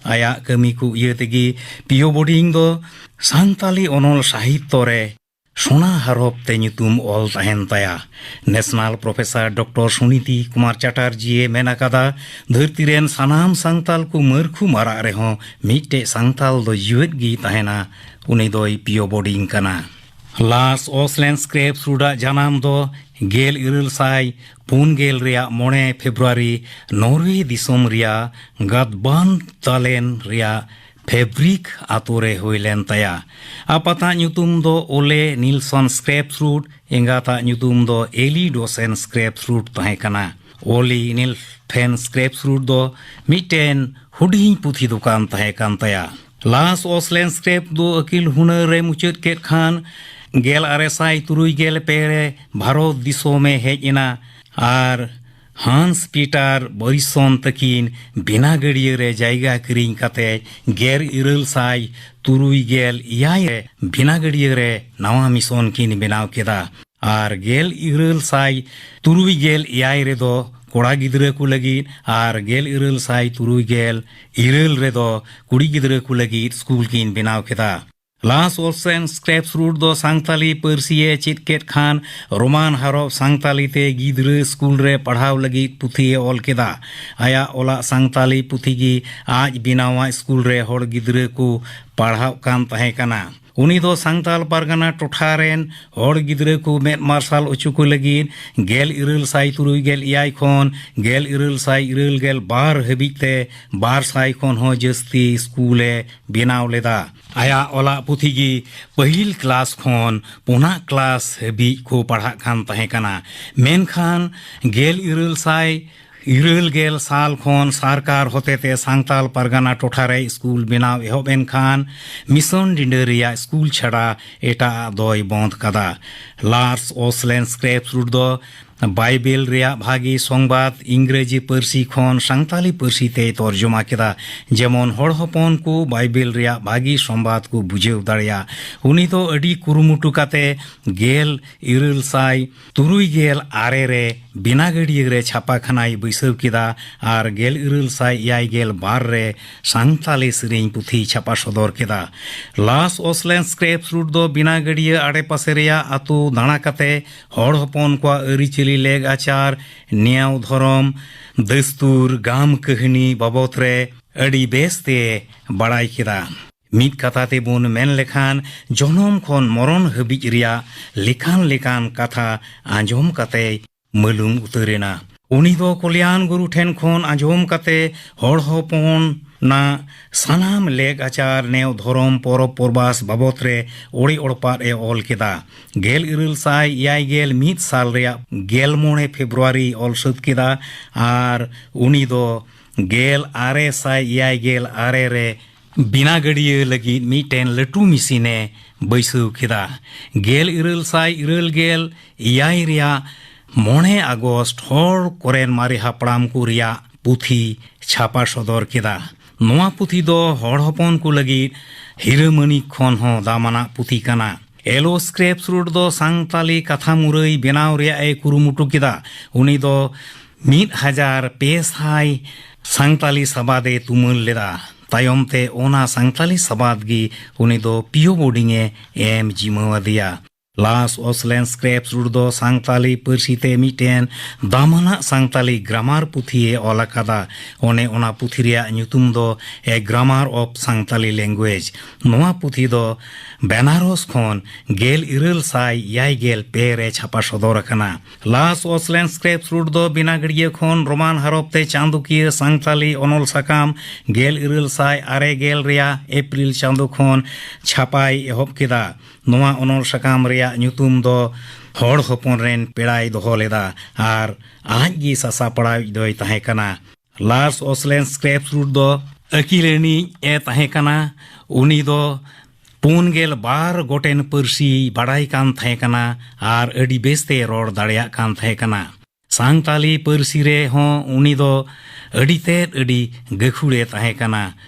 ᱟᱭᱟᱜ ᱠᱟᱹᱢᱤ ᱠᱚ ᱤᱭᱟᱹ ᱛᱮᱜᱮ ᱯᱤᱭᱳ ᱵᱳᱨᱰᱤᱝ ᱫᱚ ᱥᱟᱱᱛᱟᱞᱤ ᱚᱱᱚᱞ ᱥᱟᱦᱤᱛᱛᱚ ᱨᱮ ᱥᱳᱱᱟ ᱦᱚᱨᱚᱯ ᱛᱮ ᱧᱩᱛᱩᱢ ᱚᱞ ᱛᱟᱦᱮᱱ ᱛᱟᱭᱟ᱾ National professor doctor Suniti Kumar Chatterjee ᱢᱮᱱ ᱟᱠᱟᱫᱟ, ᱫᱷᱟᱹᱨᱛᱤ ᱨᱮᱱ ᱥᱟᱱᱟᱢ ᱥᱟᱱᱛᱟᱞ ᱠᱚ ᱢᱟᱹᱨᱠᱷᱩ ᱢᱟᱨᱟᱜ ᱨᱮᱦᱚᱸ ᱢᱤᱫᱴᱮᱡ ᱥᱟᱱᱛᱟᱞ ᱫᱚ ᱡᱤᱣᱮᱫ ᱜᱮᱭ ᱛᱟᱦᱮᱱᱟ, ᱩᱱᱤ ᱫᱚᱭ ᱯᱤᱭᱳ ᱵᱳᱨᱰᱤᱝ ᱠᱟᱱᱟ᱾ ᱞᱟᱥ ᱚᱥᱞᱮᱱ ᱥᱠᱨᱮᱯᱥ ᱨᱩᱰᱟᱜ ᱡᱟᱱᱟᱢ ᱫᱚ ᱜᱮᱞ ᱤᱨᱟᱹᱞ ᱥᱟᱭ ᱯᱩᱱ ᱜᱮᱞ ᱨᱮᱭᱟᱜ ᱢᱚᱬᱮ ᱯᱷᱮᱵᱽᱨᱩᱣᱟᱨᱤ ᱱᱚᱨᱣᱮ ᱫᱤᱥᱚᱢ ᱨᱮᱭᱟᱜ ᱜᱟᱫᱵᱟᱱ ᱛᱟᱞᱮᱱ ᱨᱮᱭᱟᱜ ᱯᱷᱮᱵᱨᱤᱠ ᱟᱛᱳ ᱨᱮ ᱦᱩᱭ ᱞᱮᱱ ᱛᱟᱭᱟ᱾ ᱟᱯᱟᱛᱟᱜ ᱧᱩᱛᱩᱢ ᱫᱚ ᱳᱞᱮ ᱱᱤᱞᱥᱚᱱ ᱥᱠᱨᱮᱯᱥ ᱨᱩᱰ, ᱮᱸᱜᱟᱛᱟᱜ ᱧᱩᱛᱩᱢ ᱫᱚ ᱮᱞᱤ ᱰᱳᱥᱮᱱ ᱥᱠᱨᱮᱯᱥ ᱨᱩᱰ ᱛᱟᱦᱮᱸ ᱠᱟᱱᱟ᱾ ᱳᱞᱤ ᱱᱤᱞᱯᱷᱮᱱ ᱥᱠᱨᱮᱯᱥ ᱨᱩᱰ ᱫᱚ ᱢᱤᱫᱴᱮᱱ ᱦᱩᱰᱤᱧ ᱯᱩᱛᱷᱤ ᱫᱚᱠᱟᱱ ᱛᱟᱦᱮᱸ ᱠᱟᱱ ᱛᱟᱭᱟ᱾ ᱞᱟᱥ ᱚᱥᱞᱮᱱ ᱥᱠᱨᱮᱯ ᱫᱚ ᱟᱹᱠᱤᱞ ᱦᱩᱱᱟᱹᱨ ᱮ ᱢᱩᱪᱟᱹᱫ ᱠᱮᱫ ᱠᱷᱟᱱ ᱜᱮᱞ ᱟᱨᱮ ᱥᱟᱭ ᱛᱩᱨᱩᱭ ᱜᱮᱞ ᱯᱮ ᱨᱮ ᱵᱷᱟᱨᱚᱛ ᱫᱤᱥᱚᱢᱮ ᱦᱮᱡ ᱮᱱᱟ ᱟᱨ ᱦᱟᱱᱥ ᱯᱤᱴᱟᱨ ᱵᱚᱨᱤᱥᱚᱱ ᱛᱟᱹᱠᱤᱱ ᱵᱮᱱᱟᱜᱟᱹᱲᱤᱭᱟᱹ ᱨᱮ ᱡᱟᱭᱜᱟ ᱠᱤᱨᱤᱧ ᱠᱟᱛᱮ ᱜᱮᱞ ᱤᱨᱟᱹᱞ ᱥᱟᱭ ᱛᱩᱨᱩᱭ ᱜᱮᱞ ᱮᱭᱟᱭ ᱨᱮ ᱵᱮᱱᱟᱜᱟᱹᱲᱤᱭᱟᱹ ᱨᱮ ᱱᱟᱣᱟ ᱢᱤᱥᱚᱱ ᱠᱤᱱ ᱵᱮᱱᱟᱣ ᱠᱮᱫᱟ᱾ ᱟᱨ ᱜᱮᱞ ᱤᱨᱟᱹᱞ ᱥᱟᱭ ᱛᱩᱨᱩᱭ ᱜᱮᱞ ᱮᱭᱟᱭ ᱨᱮᱫᱚ ᱠᱚᱲᱟ ᱜᱤᱫᱽᱨᱟᱹ ᱠᱚ ᱞᱟᱹᱜᱤᱫ ᱟᱨ ᱜᱮᱞ ᱤᱨᱟᱹᱞ ᱥᱟᱭ ᱛᱩᱨᱩᱭ ᱜᱮᱞ ᱤᱨᱟᱹᱞ ᱨᱮᱫᱚ ᱠᱩᱲᱤ ᱜᱤᱫᱽᱨᱟᱹ ᱠᱚ ᱞᱟᱹᱜᱤᱫ ᱥᱠᱩᱞ ᱠᱤᱱ ᱵᱮᱱᱟᱣ ᱠᱮᱫᱟ᱾ ᱞᱟᱥ ᱚᱥᱮᱱ ᱥᱠᱨᱮᱯᱥ ᱨᱩᱴ ᱫᱚ ᱥᱟᱱᱛᱟᱞᱤ ᱯᱟᱹᱨᱥᱤ ᱮ ᱪᱮᱫ ᱠᱮᱫ ᱠᱷᱟᱱ ᱨᱳᱢᱟᱱ ᱦᱚᱨᱚᱯ ᱥᱟᱱᱛᱟᱞᱤ ᱛᱮ ᱜᱤᱫᱽᱨᱟᱹ ᱥᱠᱩᱞ ᱨᱮ ᱯᱟᱲᱦᱟᱣ ᱞᱟᱹᱜᱤᱫ ᱯᱩᱛᱷᱤ ᱮ ᱚᱞ ᱠᱮᱫᱟ᱾ ᱟᱭᱟᱜ ᱚᱞᱟᱜ ᱥᱟᱱᱛᱟᱞᱤ ᱯᱩᱛᱷᱤ ᱜᱮ ᱟᱡ ᱵᱮᱱᱟᱣᱟᱜ ᱥᱠᱩᱞ ᱨᱮ ᱦᱚᱲ ᱜᱤᱫᱽᱨᱟᱹ ᱠᱚ ᱯᱟᱲᱦᱟᱜ ᱠᱟᱱ ᱛᱟᱦᱮᱸ ᱠᱟᱱᱟ᱾ ᱩᱱᱤ ᱫᱚ ᱥᱟᱱᱛᱟᱞ ᱯᱟᱨᱜᱟᱱᱟ ᱴᱚᱴᱷᱟ ᱨᱮᱱ ᱦᱚᱲ ᱜᱤᱫᱽᱨᱟᱹ ᱠᱚ ᱢᱮᱫ ᱢᱟᱨᱥᱟᱞ ᱦᱚᱪᱚ ᱠᱚ ᱞᱟᱹᱜᱤᱫ ᱜᱮᱞ ᱤᱨᱟᱹᱞ ᱥᱟᱭ ᱛᱩᱨᱩᱭ ᱜᱮᱞ ᱮᱭᱟᱭ ᱠᱷᱚᱱ ᱜᱮᱞ ᱤᱨᱟᱹᱞ ᱥᱟᱭ ᱤᱨᱟᱹᱞ ᱜᱮᱞ ᱵᱟᱨ ᱦᱟᱹᱵᱤᱡ ᱛᱮ ᱵᱟᱨ ᱥᱟᱭ ᱠᱷᱚᱱ ᱦᱚᱸ ᱡᱟᱹᱥᱛᱤ ᱥᱠᱩᱞ ᱮ ᱵᱮᱱᱟᱣ ᱞᱮᱫᱟ᱾ ᱟᱭᱟᱜ ᱚᱞᱟᱜ ᱯᱩᱛᱷᱤ ᱜᱮ ᱯᱟᱹᱦᱤᱞ ᱠᱞᱟᱥ ᱠᱷᱚᱱ ᱯᱩᱱᱟᱜ ᱠᱞᱟᱥ ᱦᱟᱹᱵᱤᱡ ᱠᱚ ᱯᱟᱲᱦᱟᱜ ᱠᱟᱱ ᱛᱟᱦᱮᱸ ᱠᱟᱱᱟ᱾ ᱢᱮᱱᱠᱷᱟᱱ ᱜᱮᱞ ᱤᱨᱟᱹᱞ ᱥᱟᱭ ᱤᱨᱟᱹᱞ ᱜᱮᱞ ᱥᱟᱞ ᱠᱷᱚᱱ ᱥᱚᱨᱠᱟᱨ ᱦᱚᱛᱮᱛᱮ ᱥᱟᱱᱛᱟᱞ ᱯᱟᱨᱜᱟᱱᱟ ᱴᱚᱴᱷᱟ ᱨᱮ ᱥᱠᱩᱞ ᱵᱮᱱᱟᱣ ᱮᱦᱚᱵ ᱮᱱ ᱠᱷᱟᱱ ᱢᱤᱥᱚᱱ ᱰᱤᱸᱰᱟᱹ ᱨᱮᱭᱟᱜ ᱥᱠᱩᱞ ᱪᱷᱟᱰᱟ ᱮᱴᱟᱜ ᱟᱜ ᱫᱚᱭ ᱵᱚᱸᱫᱽ ᱠᱟᱫᱟ᱾ ᱞᱟᱨᱥ ᱳᱥᱞᱮᱱ ᱥᱠᱨᱮᱯᱥ ᱨᱩᱴ ᱫᱚ ᱵᱟᱭᱵᱮᱞ ᱨᱮᱭᱟᱜ ᱵᱷᱟᱜᱤ ᱥᱚᱝᱵᱟᱫ ᱤᱝᱨᱮᱡᱤ ᱯᱟᱹᱨᱥᱤ ᱠᱷᱚᱱ ᱥᱟᱱᱛᱟᱞᱤ ᱯᱟᱹᱨᱥᱤ ᱛᱮᱭ ᱛᱚᱨᱡᱚᱢᱟ ᱠᱮᱫᱟ, ᱡᱮᱢᱚᱱ ᱦᱚᱲ ᱦᱚᱯᱚᱱ ᱠᱚ ᱵᱟᱭᱵᱮᱞ ᱨᱮᱭᱟᱜ ᱵᱷᱟᱜᱤ ᱥᱚᱝᱵᱟᱫ ᱠᱚ ᱵᱩᱡᱷᱟᱹᱣ ᱫᱟᱲᱮᱭᱟᱜ᱾ ᱩᱱᱤ ᱫᱚ ᱟᱹᱰᱤ ᱠᱩᱨᱩᱢᱩᱴᱩ ᱠᱟᱛᱮ ᱜᱮᱞ ᱤᱨᱟᱹᱞ ᱥᱟᱭ ᱛᱩᱨᱩᱭ ᱜᱮᱞ ᱟᱨᱮ ᱨᱮ ᱵᱮᱱᱟᱜᱟᱹᱲᱤᱭᱟᱹ ᱨᱮ ᱪᱷᱟᱯᱟᱠᱷᱟᱱᱟᱭ ᱵᱟᱹᱭᱥᱟᱹᱣ ᱠᱮᱫᱟ ᱟᱨ ᱜᱮᱞ ᱤᱨᱟᱹᱞ ᱥᱟᱭ ᱮᱭᱟᱭ ᱜᱮᱞ ᱵᱟᱨ ᱨᱮ ᱥᱟᱱᱛᱟᱞᱤ ᱥᱮᱨᱮᱧ ᱯᱩᱛᱷᱤᱭ ᱪᱷᱟᱯᱟ ᱥᱚᱫᱚᱨ ᱠᱮᱫᱟ᱾ ᱞᱟᱨᱥ ᱳᱥᱞᱮᱱ ᱥᱠᱨᱮᱯᱥ ᱨᱩᱴ ᱫᱚ ᱵᱮᱱᱟᱜᱟᱹᱲᱤᱭᱟᱹ ᱟᱲᱮᱯᱟᱥᱮ ᱨᱮᱭᱟᱜ ᱟᱹᱛᱩ ᱫᱟᱬᱟ ᱠᱟᱛᱮ ᱦᱚᱲ ᱦᱚᱯᱚᱱ ᱠᱚᱣᱟᱜ ᱟᱹᱨᱤᱪᱟᱹᱞᱤ, ᱞᱮᱜ ᱟᱪᱟᱨ, ᱱᱮᱭᱟᱣ ᱫᱷᱚᱨᱚᱢ, ᱫᱟᱹᱥᱛᱩᱨ, ᱜᱟᱢ ᱠᱟᱹᱦᱱᱤ ᱵᱟᱵᱚᱛ ᱨᱮ ᱟᱹᱰᱤ ᱵᱮᱥ ᱛᱮ ᱵᱟᱲᱟᱭ ᱠᱮᱫᱟ᱾ ᱢᱤᱫ ᱠᱟᱛᱷᱟ ᱛᱮᱵᱚᱱ ᱢᱮᱱ ᱞᱮᱠᱷᱟᱱ, ᱡᱚᱱᱚᱢ ᱠᱷᱚᱱ ᱢᱚᱨᱚᱱ ᱦᱟᱹᱵᱤᱡ ᱨᱮᱭᱟᱜ ᱞᱮᱠᱟᱱ ᱞᱮᱠᱟᱱ ᱠᱟᱛᱷᱟ ᱟᱸᱡᱚᱢ ᱠᱟᱛᱮᱭ ᱢᱟᱹᱞᱩᱢ ᱩᱛᱟᱹᱨ ᱮᱱᱟ᱾ ᱩᱱᱤ ᱫᱚ ᱠᱚᱞᱭᱟᱱ ᱜᱩᱨᱩ ᱴᱷᱮᱱ ᱠᱷᱚᱱ ᱟᱸᱡᱚᱢ ᱠᱟᱛᱮ ᱦᱚᱲ ᱦᱚᱯᱚᱱᱟᱜ ᱥᱟᱱᱟᱢ ᱞᱮᱜ ᱟᱪᱟᱨ, ᱱᱮᱣ ᱫᱷᱚᱨᱚᱢ, ᱯᱚᱨᱚᱵᱽ ᱯᱚᱨᱵᱟᱥ ᱵᱟᱵᱚᱛ ᱨᱮ ᱚᱲᱮ ᱚᱲᱯᱟᱫ ᱮ ᱚᱞ ᱠᱮᱫᱟ᱾ ᱜᱮᱞ ᱤᱨᱟᱹᱞ ᱥᱟᱭ ᱮᱭᱟᱭ ᱜᱮᱞ ᱢᱤᱫ ᱥᱟᱞ ᱨᱮᱭᱟᱜ ᱜᱮᱞ ᱢᱚᱬᱮ ᱯᱷᱮᱵᱽᱨᱩᱣᱟᱨᱤ ᱚᱞ ᱥᱟᱹᱛ ᱠᱮᱫᱟ ᱟᱨ ᱩᱱᱤ ᱫᱚ ᱜᱮᱞ ᱟᱨᱮ ᱥᱟᱭ ᱮᱭᱟᱭ ᱜᱮᱞ ᱟᱨᱮ ᱨᱮ ᱵᱮᱱᱟᱜᱟᱹᱲᱤᱭᱟᱹ ᱞᱟᱹᱜᱤᱫ ᱢᱤᱫᱴᱮᱱ ᱞᱟᱹᱴᱩ ᱢᱤᱥᱤᱱ ᱮ ᱵᱟᱹᱭᱥᱟᱹᱣ ᱠᱮᱫᱟ᱾ ᱜᱮᱞ ᱤᱨᱟᱹᱞ ᱥᱟᱭ ᱤᱨᱟᱹᱞ ᱜᱮᱞ ᱮᱭᱟᱭ ᱨᱮᱭᱟᱜ ᱢᱚᱬᱮ ᱟᱜᱚᱥᱴ ᱦᱚᱲ ᱠᱚᱨᱮᱱ ᱢᱟᱨᱮ ᱦᱟᱯᱲᱟᱢ ᱠᱚ ᱨᱮᱭᱟᱜ ᱯᱩᱛᱷᱤ ᱪᱷᱟᱯᱟ ᱥᱚᱫᱚᱨ ᱠᱮᱫᱟ᱾ ᱱᱚᱣᱟ ᱯᱩᱛᱷᱤ ᱫᱚ ᱦᱚᱲ ᱦᱚᱯᱚᱱ ᱠᱚ ᱞᱟᱹᱜᱤᱫ ᱦᱤᱨᱟᱹ ᱢᱟᱹᱱᱤᱠ ᱠᱷᱚᱱ ᱦᱚᱸ ᱫᱟᱢᱟᱱᱟᱜ ᱯᱩᱛᱷᱤ ᱠᱟᱱᱟ᱾ ᱮᱞᱳ ᱥᱠᱨᱮᱯᱥ ᱨᱩᱴ ᱫᱚ ᱥᱟᱱᱛᱟᱞᱤ ᱠᱟᱛᱷᱟ ᱢᱩᱨᱟᱹᱭ ᱵᱮᱱᱟᱣ ᱨᱮᱭᱟᱜ ᱮ ᱠᱩᱨᱩᱢᱩᱴᱩ ᱠᱮᱫᱟ᱾ ᱩᱱᱤ ᱫᱚ ᱢᱤᱫ ᱦᱟᱡᱟᱨ ᱯᱮ ᱥᱟᱭ ᱥᱟᱱᱛᱟᱞᱤ ᱥᱟᱵᱟᱫ ᱮ ᱛᱩᱢᱟᱹᱞ ᱞᱮᱫᱟ᱾ ᱛᱟᱭᱚᱢ ᱛᱮ ᱚᱱᱟ ᱥᱟᱱᱛᱟᱞᱤ ᱥᱟᱵᱟᱫ ᱜᱮ ᱩᱱᱤ ᱫᱚ ᱯᱤ ᱳ ᱵᱳᱨᱰᱤᱝ ᱮ ᱮᱢ ᱡᱤᱢᱟᱹᱣ ᱟᱫᱮᱭᱟ᱾ ᱞᱟᱥ ᱚᱥᱞᱮᱱ ᱥᱠᱨᱮᱯᱥ ᱨᱩᱴ ᱫᱚ ᱥᱟᱱᱛᱟᱞᱤ ᱯᱟᱹᱨᱥᱤ ᱛᱮ ᱢᱤᱫᱴᱮᱱ ᱫᱟᱢᱟᱱᱟᱜ ᱥᱟᱱᱛᱟᱞᱤ ᱜᱨᱟᱢᱟᱨ ᱯᱩᱛᱷᱤᱭᱮ ᱚᱞ ᱟᱠᱟᱫᱟ᱾ ᱚᱱᱮ ᱚᱱᱟ ᱯᱩᱛᱷᱤ ᱨᱮᱭᱟᱜ ᱧᱩᱛᱩᱢ ᱫᱚ A Grammar of Santali Language᱾ ᱱᱚᱣᱟ ᱯᱩᱛᱷᱤ ᱫᱚ ᱵᱮᱱᱟᱨᱚᱥ ᱠᱷᱚᱱ ᱜᱮᱞ ᱤᱨᱟᱹᱞ ᱥᱟᱭ ᱮᱭᱟᱭ ᱜᱮᱞ ᱯᱮ ᱨᱮ ᱪᱷᱟᱯᱟ ᱥᱚᱫᱚᱨ ᱟᱠᱟᱱᱟ᱾ ᱞᱟᱥ ᱚᱥᱞᱮᱱ ᱥᱠᱨᱮᱯᱥ ᱨᱩᱴ ᱫᱚ ᱵᱤᱱᱟᱜᱟᱹᱲᱤᱭᱟᱹ ᱠᱷᱚᱱ ᱨᱳᱢᱟᱱ ᱦᱟᱨᱚᱯ ᱛᱮ ᱪᱟᱸᱫᱚᱠᱤᱭᱟᱹ ᱥᱟᱱᱛᱟᱞᱤ ᱚᱱᱚᱞ ᱥᱟᱠᱟᱢ ᱜᱮᱞ ᱤᱨᱟᱹᱞ ᱥᱟᱭ ᱟᱨᱮ ᱜᱮᱞ ᱨᱮᱭᱟᱜ ᱮᱯᱨᱤᱞ ᱪᱟᱸᱫᱚ ᱠᱷᱚᱱ ᱪᱷᱟᱯᱟᱭ ᱮᱦᱚᱵ ᱠᱮᱫᱟ᱾ ᱱᱚᱣᱟ ᱚᱱᱚᱞ ᱥᱟᱠᱟᱢ ᱨᱮᱭᱟᱜ ᱧᱩᱛᱩᱢ ᱫᱚ ᱦᱚᱲ ᱦᱚᱯᱚᱱ ᱨᱮᱱ ᱯᱮᱲᱟᱭ ᱫᱚᱦᱚ ᱞᱮᱫᱟ ᱟᱨ ᱟᱡ ᱜᱮ ᱥᱟᱥᱟᱯᱲᱟᱣᱤᱡ ᱫᱚᱭ ᱛᱟᱦᱮᱸ ᱠᱟᱱᱟ᱾ ᱞᱟᱨᱥ ᱚᱥᱞᱮᱱ ᱥᱠᱨᱮᱯᱥ ᱨᱩᱴ ᱫᱚ ᱟᱹᱠᱤᱞᱟᱹᱱᱤᱡ ᱮ ᱛᱟᱦᱮᱸ ᱠᱟᱱᱟ᱾ ᱩᱱᱤ ᱫᱚ ᱯᱩᱱ ᱜᱮᱞ ᱵᱟᱨ ᱜᱚᱴᱮᱱ ᱯᱟᱹᱨᱥᱤ ᱵᱟᱲᱟᱭ ᱠᱟᱱ ᱛᱟᱦᱮᱸ ᱠᱟᱱᱟ ᱟᱨ ᱟᱹᱰᱤ ᱵᱮᱥᱛᱮ ᱨᱚᱲ ᱫᱟᱲᱮᱭᱟᱜ ᱠᱟᱱ ᱛᱟᱦᱮᱸ ᱠᱟᱱᱟ᱾ ᱥᱟᱱᱛᱟᱞᱤ ᱯᱟᱹᱨᱥᱤ ᱨᱮᱦᱚᱸ ᱩᱱᱤ ᱫᱚ ᱟᱹᱰᱤ ᱛᱮᱫ ᱟᱹᱰᱤ ᱜᱟᱹᱠᱷᱩᱲᱮ ᱛᱟᱦᱮᱸ ᱠᱟᱱᱟ᱾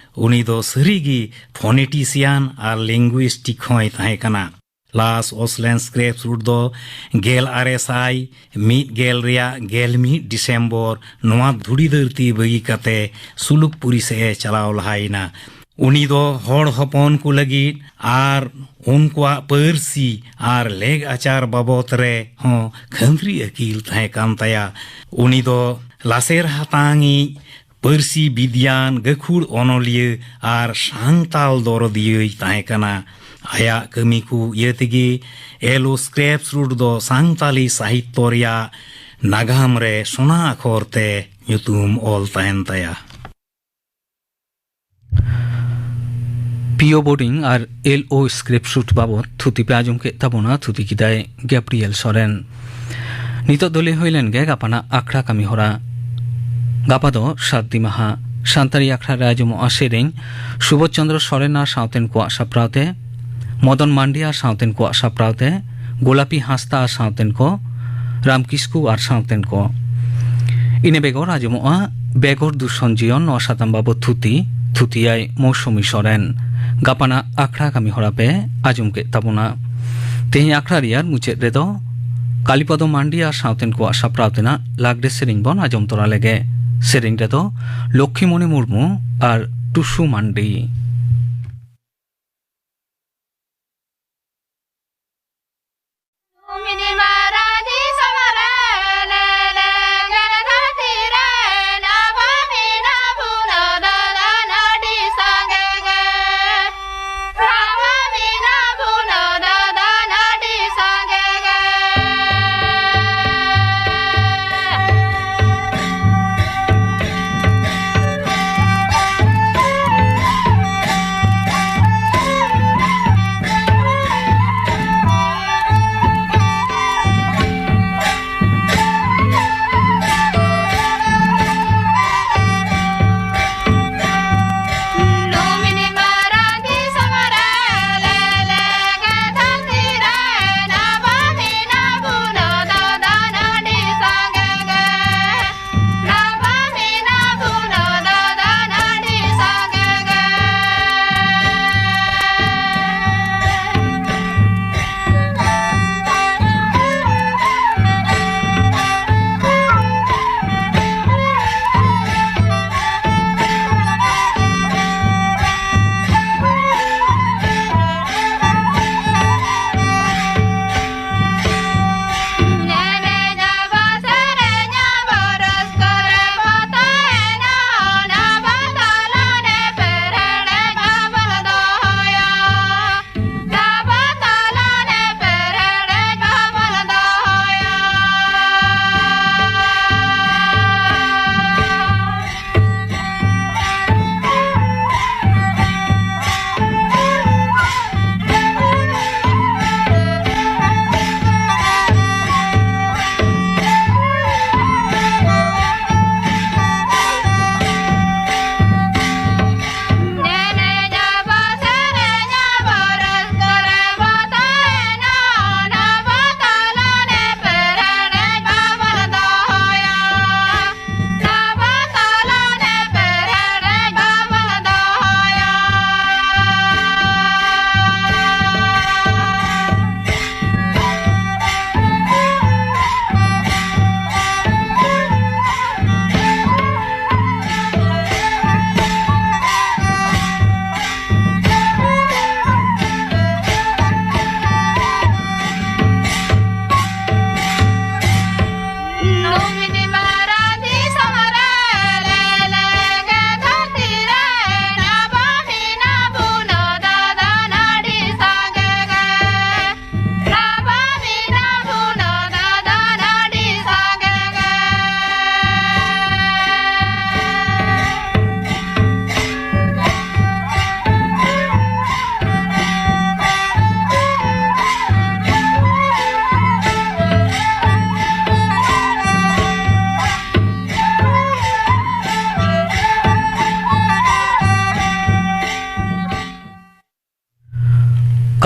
ᱩᱱᱤ ᱫᱚ ᱥᱟᱹᱨᱤᱜᱮ ᱯᱷᱚᱱᱮᱴᱤᱥᱤᱭᱟᱱ ᱟᱨ ᱞᱤᱝᱜᱩᱭᱤᱥᱴᱤᱠ ᱦᱚᱸᱭ ᱛᱟᱦᱮᱸ ᱠᱟᱱᱟ᱾ ᱞᱟᱥ ᱚᱥᱞᱮᱱ ᱥᱠᱨᱮᱯᱥ ᱨᱩᱴ ᱫᱚ ᱜᱮᱞ ᱟᱨᱮ ᱥᱟᱭ ᱢᱤᱫ ᱜᱮᱞ ᱨᱮᱭᱟᱜ ᱜᱮᱞ ᱢᱤᱫ ᱰᱤᱥᱮᱢᱵᱚᱨ ᱱᱚᱣᱟ ᱫᱷᱩᱲᱤ ᱫᱷᱟᱹᱨᱛᱤ ᱵᱟᱹᱜᱤ ᱠᱟᱛᱮ ᱥᱩᱞᱩᱠᱯᱩᱨᱤ ᱥᱮᱫ ᱮ ᱪᱟᱞᱟᱣ ᱞᱟᱦᱟᱭᱮᱱᱟ᱾ ᱩᱱᱤ ᱫᱚ ᱦᱚᱲ ᱦᱚᱯᱚᱱ ᱠᱚ ᱞᱟᱹᱜᱤᱫ ᱟᱨ ᱩᱱᱠᱩᱣᱟᱜ ᱯᱟᱹᱨᱥᱤ ᱟᱨ ᱞᱮᱜ ᱟᱪᱟᱨ ᱵᱟᱵᱚᱛ ᱨᱮ ᱦᱚᱸ ᱠᱷᱟᱹᱱᱫᱽᱨᱤ ᱟᱹᱠᱤᱞ ᱛᱟᱦᱮᱸ ᱠᱟᱱ ᱛᱟᱭᱟ᱾ ᱩᱱᱤ ᱫᱚ ᱞᱟᱥᱮᱨ ᱦᱟᱛᱟᱝᱤᱡ ᱯᱟᱹᱨᱥᱤ ᱵᱤᱫᱽᱭᱟᱱ, ᱜᱟᱹᱠᱷᱩᱲ ᱚᱱᱚᱞᱤᱭᱟᱹ ᱟᱨ ᱥᱟᱱᱛᱟᱞ ᱫᱚᱨᱚᱫᱤᱭᱟᱹᱭ ᱛᱟᱦᱮᱸ ᱠᱟᱱᱟ᱾ ᱟᱭᱟᱜ ᱠᱟᱹᱢᱤ ᱠᱚ ᱤᱭᱟᱹ ᱛᱮᱜᱮ ᱮᱞ ᱳ ᱥᱠᱨᱮᱯᱥ ᱨᱩᱴ ᱫᱚ ᱥᱟᱱᱛᱟᱞᱤ ᱥᱟᱦᱤᱛᱛᱚ ᱨᱮᱭᱟᱜ ᱱᱟᱜᱟᱢ ᱨᱮ ᱥᱚᱱᱟ ᱟᱠᱷᱚᱨ ᱛᱮ ᱧᱩᱛᱩᱢ ᱚᱞ ᱛᱟᱦᱮᱱ ᱛᱟᱭᱟ᱾ ᱯᱤ ᱳ ᱵᱳᱨᱰᱤᱝ ᱟᱨ ᱮᱞ ᱳ ᱥᱠᱨᱮᱯᱥ ᱨᱩᱴ ᱵᱟᱵᱚᱛ ᱛᱷᱩᱛᱤ ᱯᱮ ᱟᱸᱡᱚᱢ ᱠᱮᱫ ᱛᱟᱵᱚᱱᱟ᱾ ᱛᱷᱩᱛᱤ ᱠᱮᱫᱟᱭ ᱜᱮᱵᱨᱤᱭᱮᱞ ᱥᱚᱨᱮᱱ᱾ ᱱᱤᱛᱚᱜ ᱫᱚ ᱞᱟᱹᱭ ᱦᱩᱭ ᱞᱮᱱ ᱜᱮ ᱜᱟᱯᱟᱱᱟᱜ ᱟᱠᱷᱲᱟ ᱠᱟᱹᱢᱤ ᱦᱚᱨᱟ᱾ ᱜᱟᱯᱟ ᱫᱚ ᱥᱟᱹᱨᱫᱤ ᱢᱟᱦᱟ᱾ ᱥᱟᱱᱛᱟᱲᱤ ᱟᱠᱷᱲᱟ ᱨᱮ ᱟᱸᱡᱚᱢᱚᱜᱼᱟ ᱥᱮᱨᱮᱧ ᱥᱩᱵᱳᱫᱷ ᱪᱚᱸᱫᱽᱨᱚ ᱥᱚᱨᱮᱱ ᱟᱨ ᱥᱟᱶᱛᱮᱱ ᱠᱚᱣᱟᱜ ᱥᱟᱯᱲᱟᱣ ᱛᱮ, ᱢᱚᱫᱚᱱ ᱢᱟᱱᱰᱤ ᱟᱨ ᱥᱟᱶᱛᱮᱱ ᱠᱚᱣᱟᱜ ᱥᱟᱯᱲᱟᱣ ᱛᱮ, ᱜᱳᱞᱟᱯᱤ ᱦᱟᱸᱥᱫᱟ ᱟᱨ ᱥᱟᱶᱛᱮᱱ ᱠᱚ, ᱨᱟᱢ ᱠᱤᱥᱠᱩ ᱟᱨ ᱥᱟᱶᱛᱮᱱ ᱠᱚ᱾ ᱤᱱᱟᱹ ᱵᱮᱜᱚᱨ ᱟᱸᱡᱚᱢᱚᱜᱼᱟ ᱵᱮᱜᱚᱨ ᱫᱩᱥᱚᱱ ᱡᱤᱭᱚᱱ, ᱱᱚᱣᱟ ᱥᱟᱛᱟᱢ ᱵᱟᱵᱚᱛ ᱛᱷᱩᱛᱤ, ᱛᱷᱩᱛᱤᱭᱟᱭ ᱢᱳᱣᱥᱩᱢᱤ ᱥᱚᱨᱮᱱ᱾ ᱜᱟᱯᱟᱱᱟᱜ ᱟᱠᱷᱲᱟ ᱠᱟᱹᱢᱤ ᱦᱚᱨᱟ ᱯᱮ ᱟᱸᱡᱚᱢ ᱠᱮᱫ ᱛᱟᱵᱚᱱᱟ᱾ ᱛᱮᱦᱮᱧ ᱟᱠᱷᱲᱟ ᱨᱮᱭᱟᱜ ᱢᱩᱪᱟᱹᱫ ᱨᱮᱫᱚ ᱠᱟᱞᱤᱯᱚᱫᱚ ᱢᱟᱱᱰᱤ ᱟᱨ ᱥᱟᱶᱛᱮᱱ ᱠᱚᱣᱟᱜ ᱥᱟᱯᱲᱟᱣ ᱛᱮᱱᱟᱜ ᱞᱟᱜᱽᱲᱮ ᱥᱮᱨᱮᱧ ᱵᱚᱱ ᱟᱸᱡᱚᱢ ᱛᱚᱨᱟ ᱞᱮᱜᱮ᱾ ᱥᱮᱨᱮᱧ ᱨᱮᱫᱚ ᱞᱚᱠᱠᱷᱤᱢᱚᱬᱤ ᱢᱩᱨᱢᱩ ᱟᱨ ᱴᱩᱥᱩ ᱢᱟᱱᱰᱤ᱾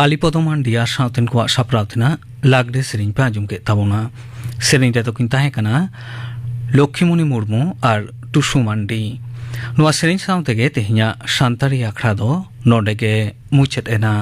ᱠᱟᱞᱤᱯᱚᱫᱚ ᱢᱟᱱᱰᱤ ᱟᱨ ᱥᱟᱶᱛᱮᱱ ᱠᱚᱣᱟᱜ ᱥᱟᱯᱲᱟᱣ ᱛᱮᱱᱟᱜ ᱞᱟᱜᱽᱲᱮ ᱥᱮᱨᱮᱧ ᱯᱮ ᱟᱸᱡᱚᱢ ᱠᱮᱫ ᱛᱟᱵᱚᱱᱟ᱾ ᱥᱮᱨᱮᱧ ᱨᱮᱫᱚ ᱠᱤᱱ ᱛᱟᱦᱮᱸ ᱠᱟᱱᱟ ᱞᱚᱠᱠᱷᱤᱢᱚᱱᱤ ᱢᱩᱨᱢᱩ ᱟᱨ ᱴᱩᱥᱩ ᱢᱟᱱᱰᱤ᱾ ᱱᱚᱣᱟ ᱥᱮᱨᱮᱧ ᱥᱟᱶ ᱛᱮᱜᱮ ᱛᱮᱦᱮᱧᱟᱜ ᱥᱟᱱᱛᱟᱲᱤ ᱟᱠᱷᱲᱟ ᱫᱚ ᱱᱚᱰᱮ ᱜᱮ ᱢᱩᱪᱟᱹᱫ ᱮᱱᱟ᱾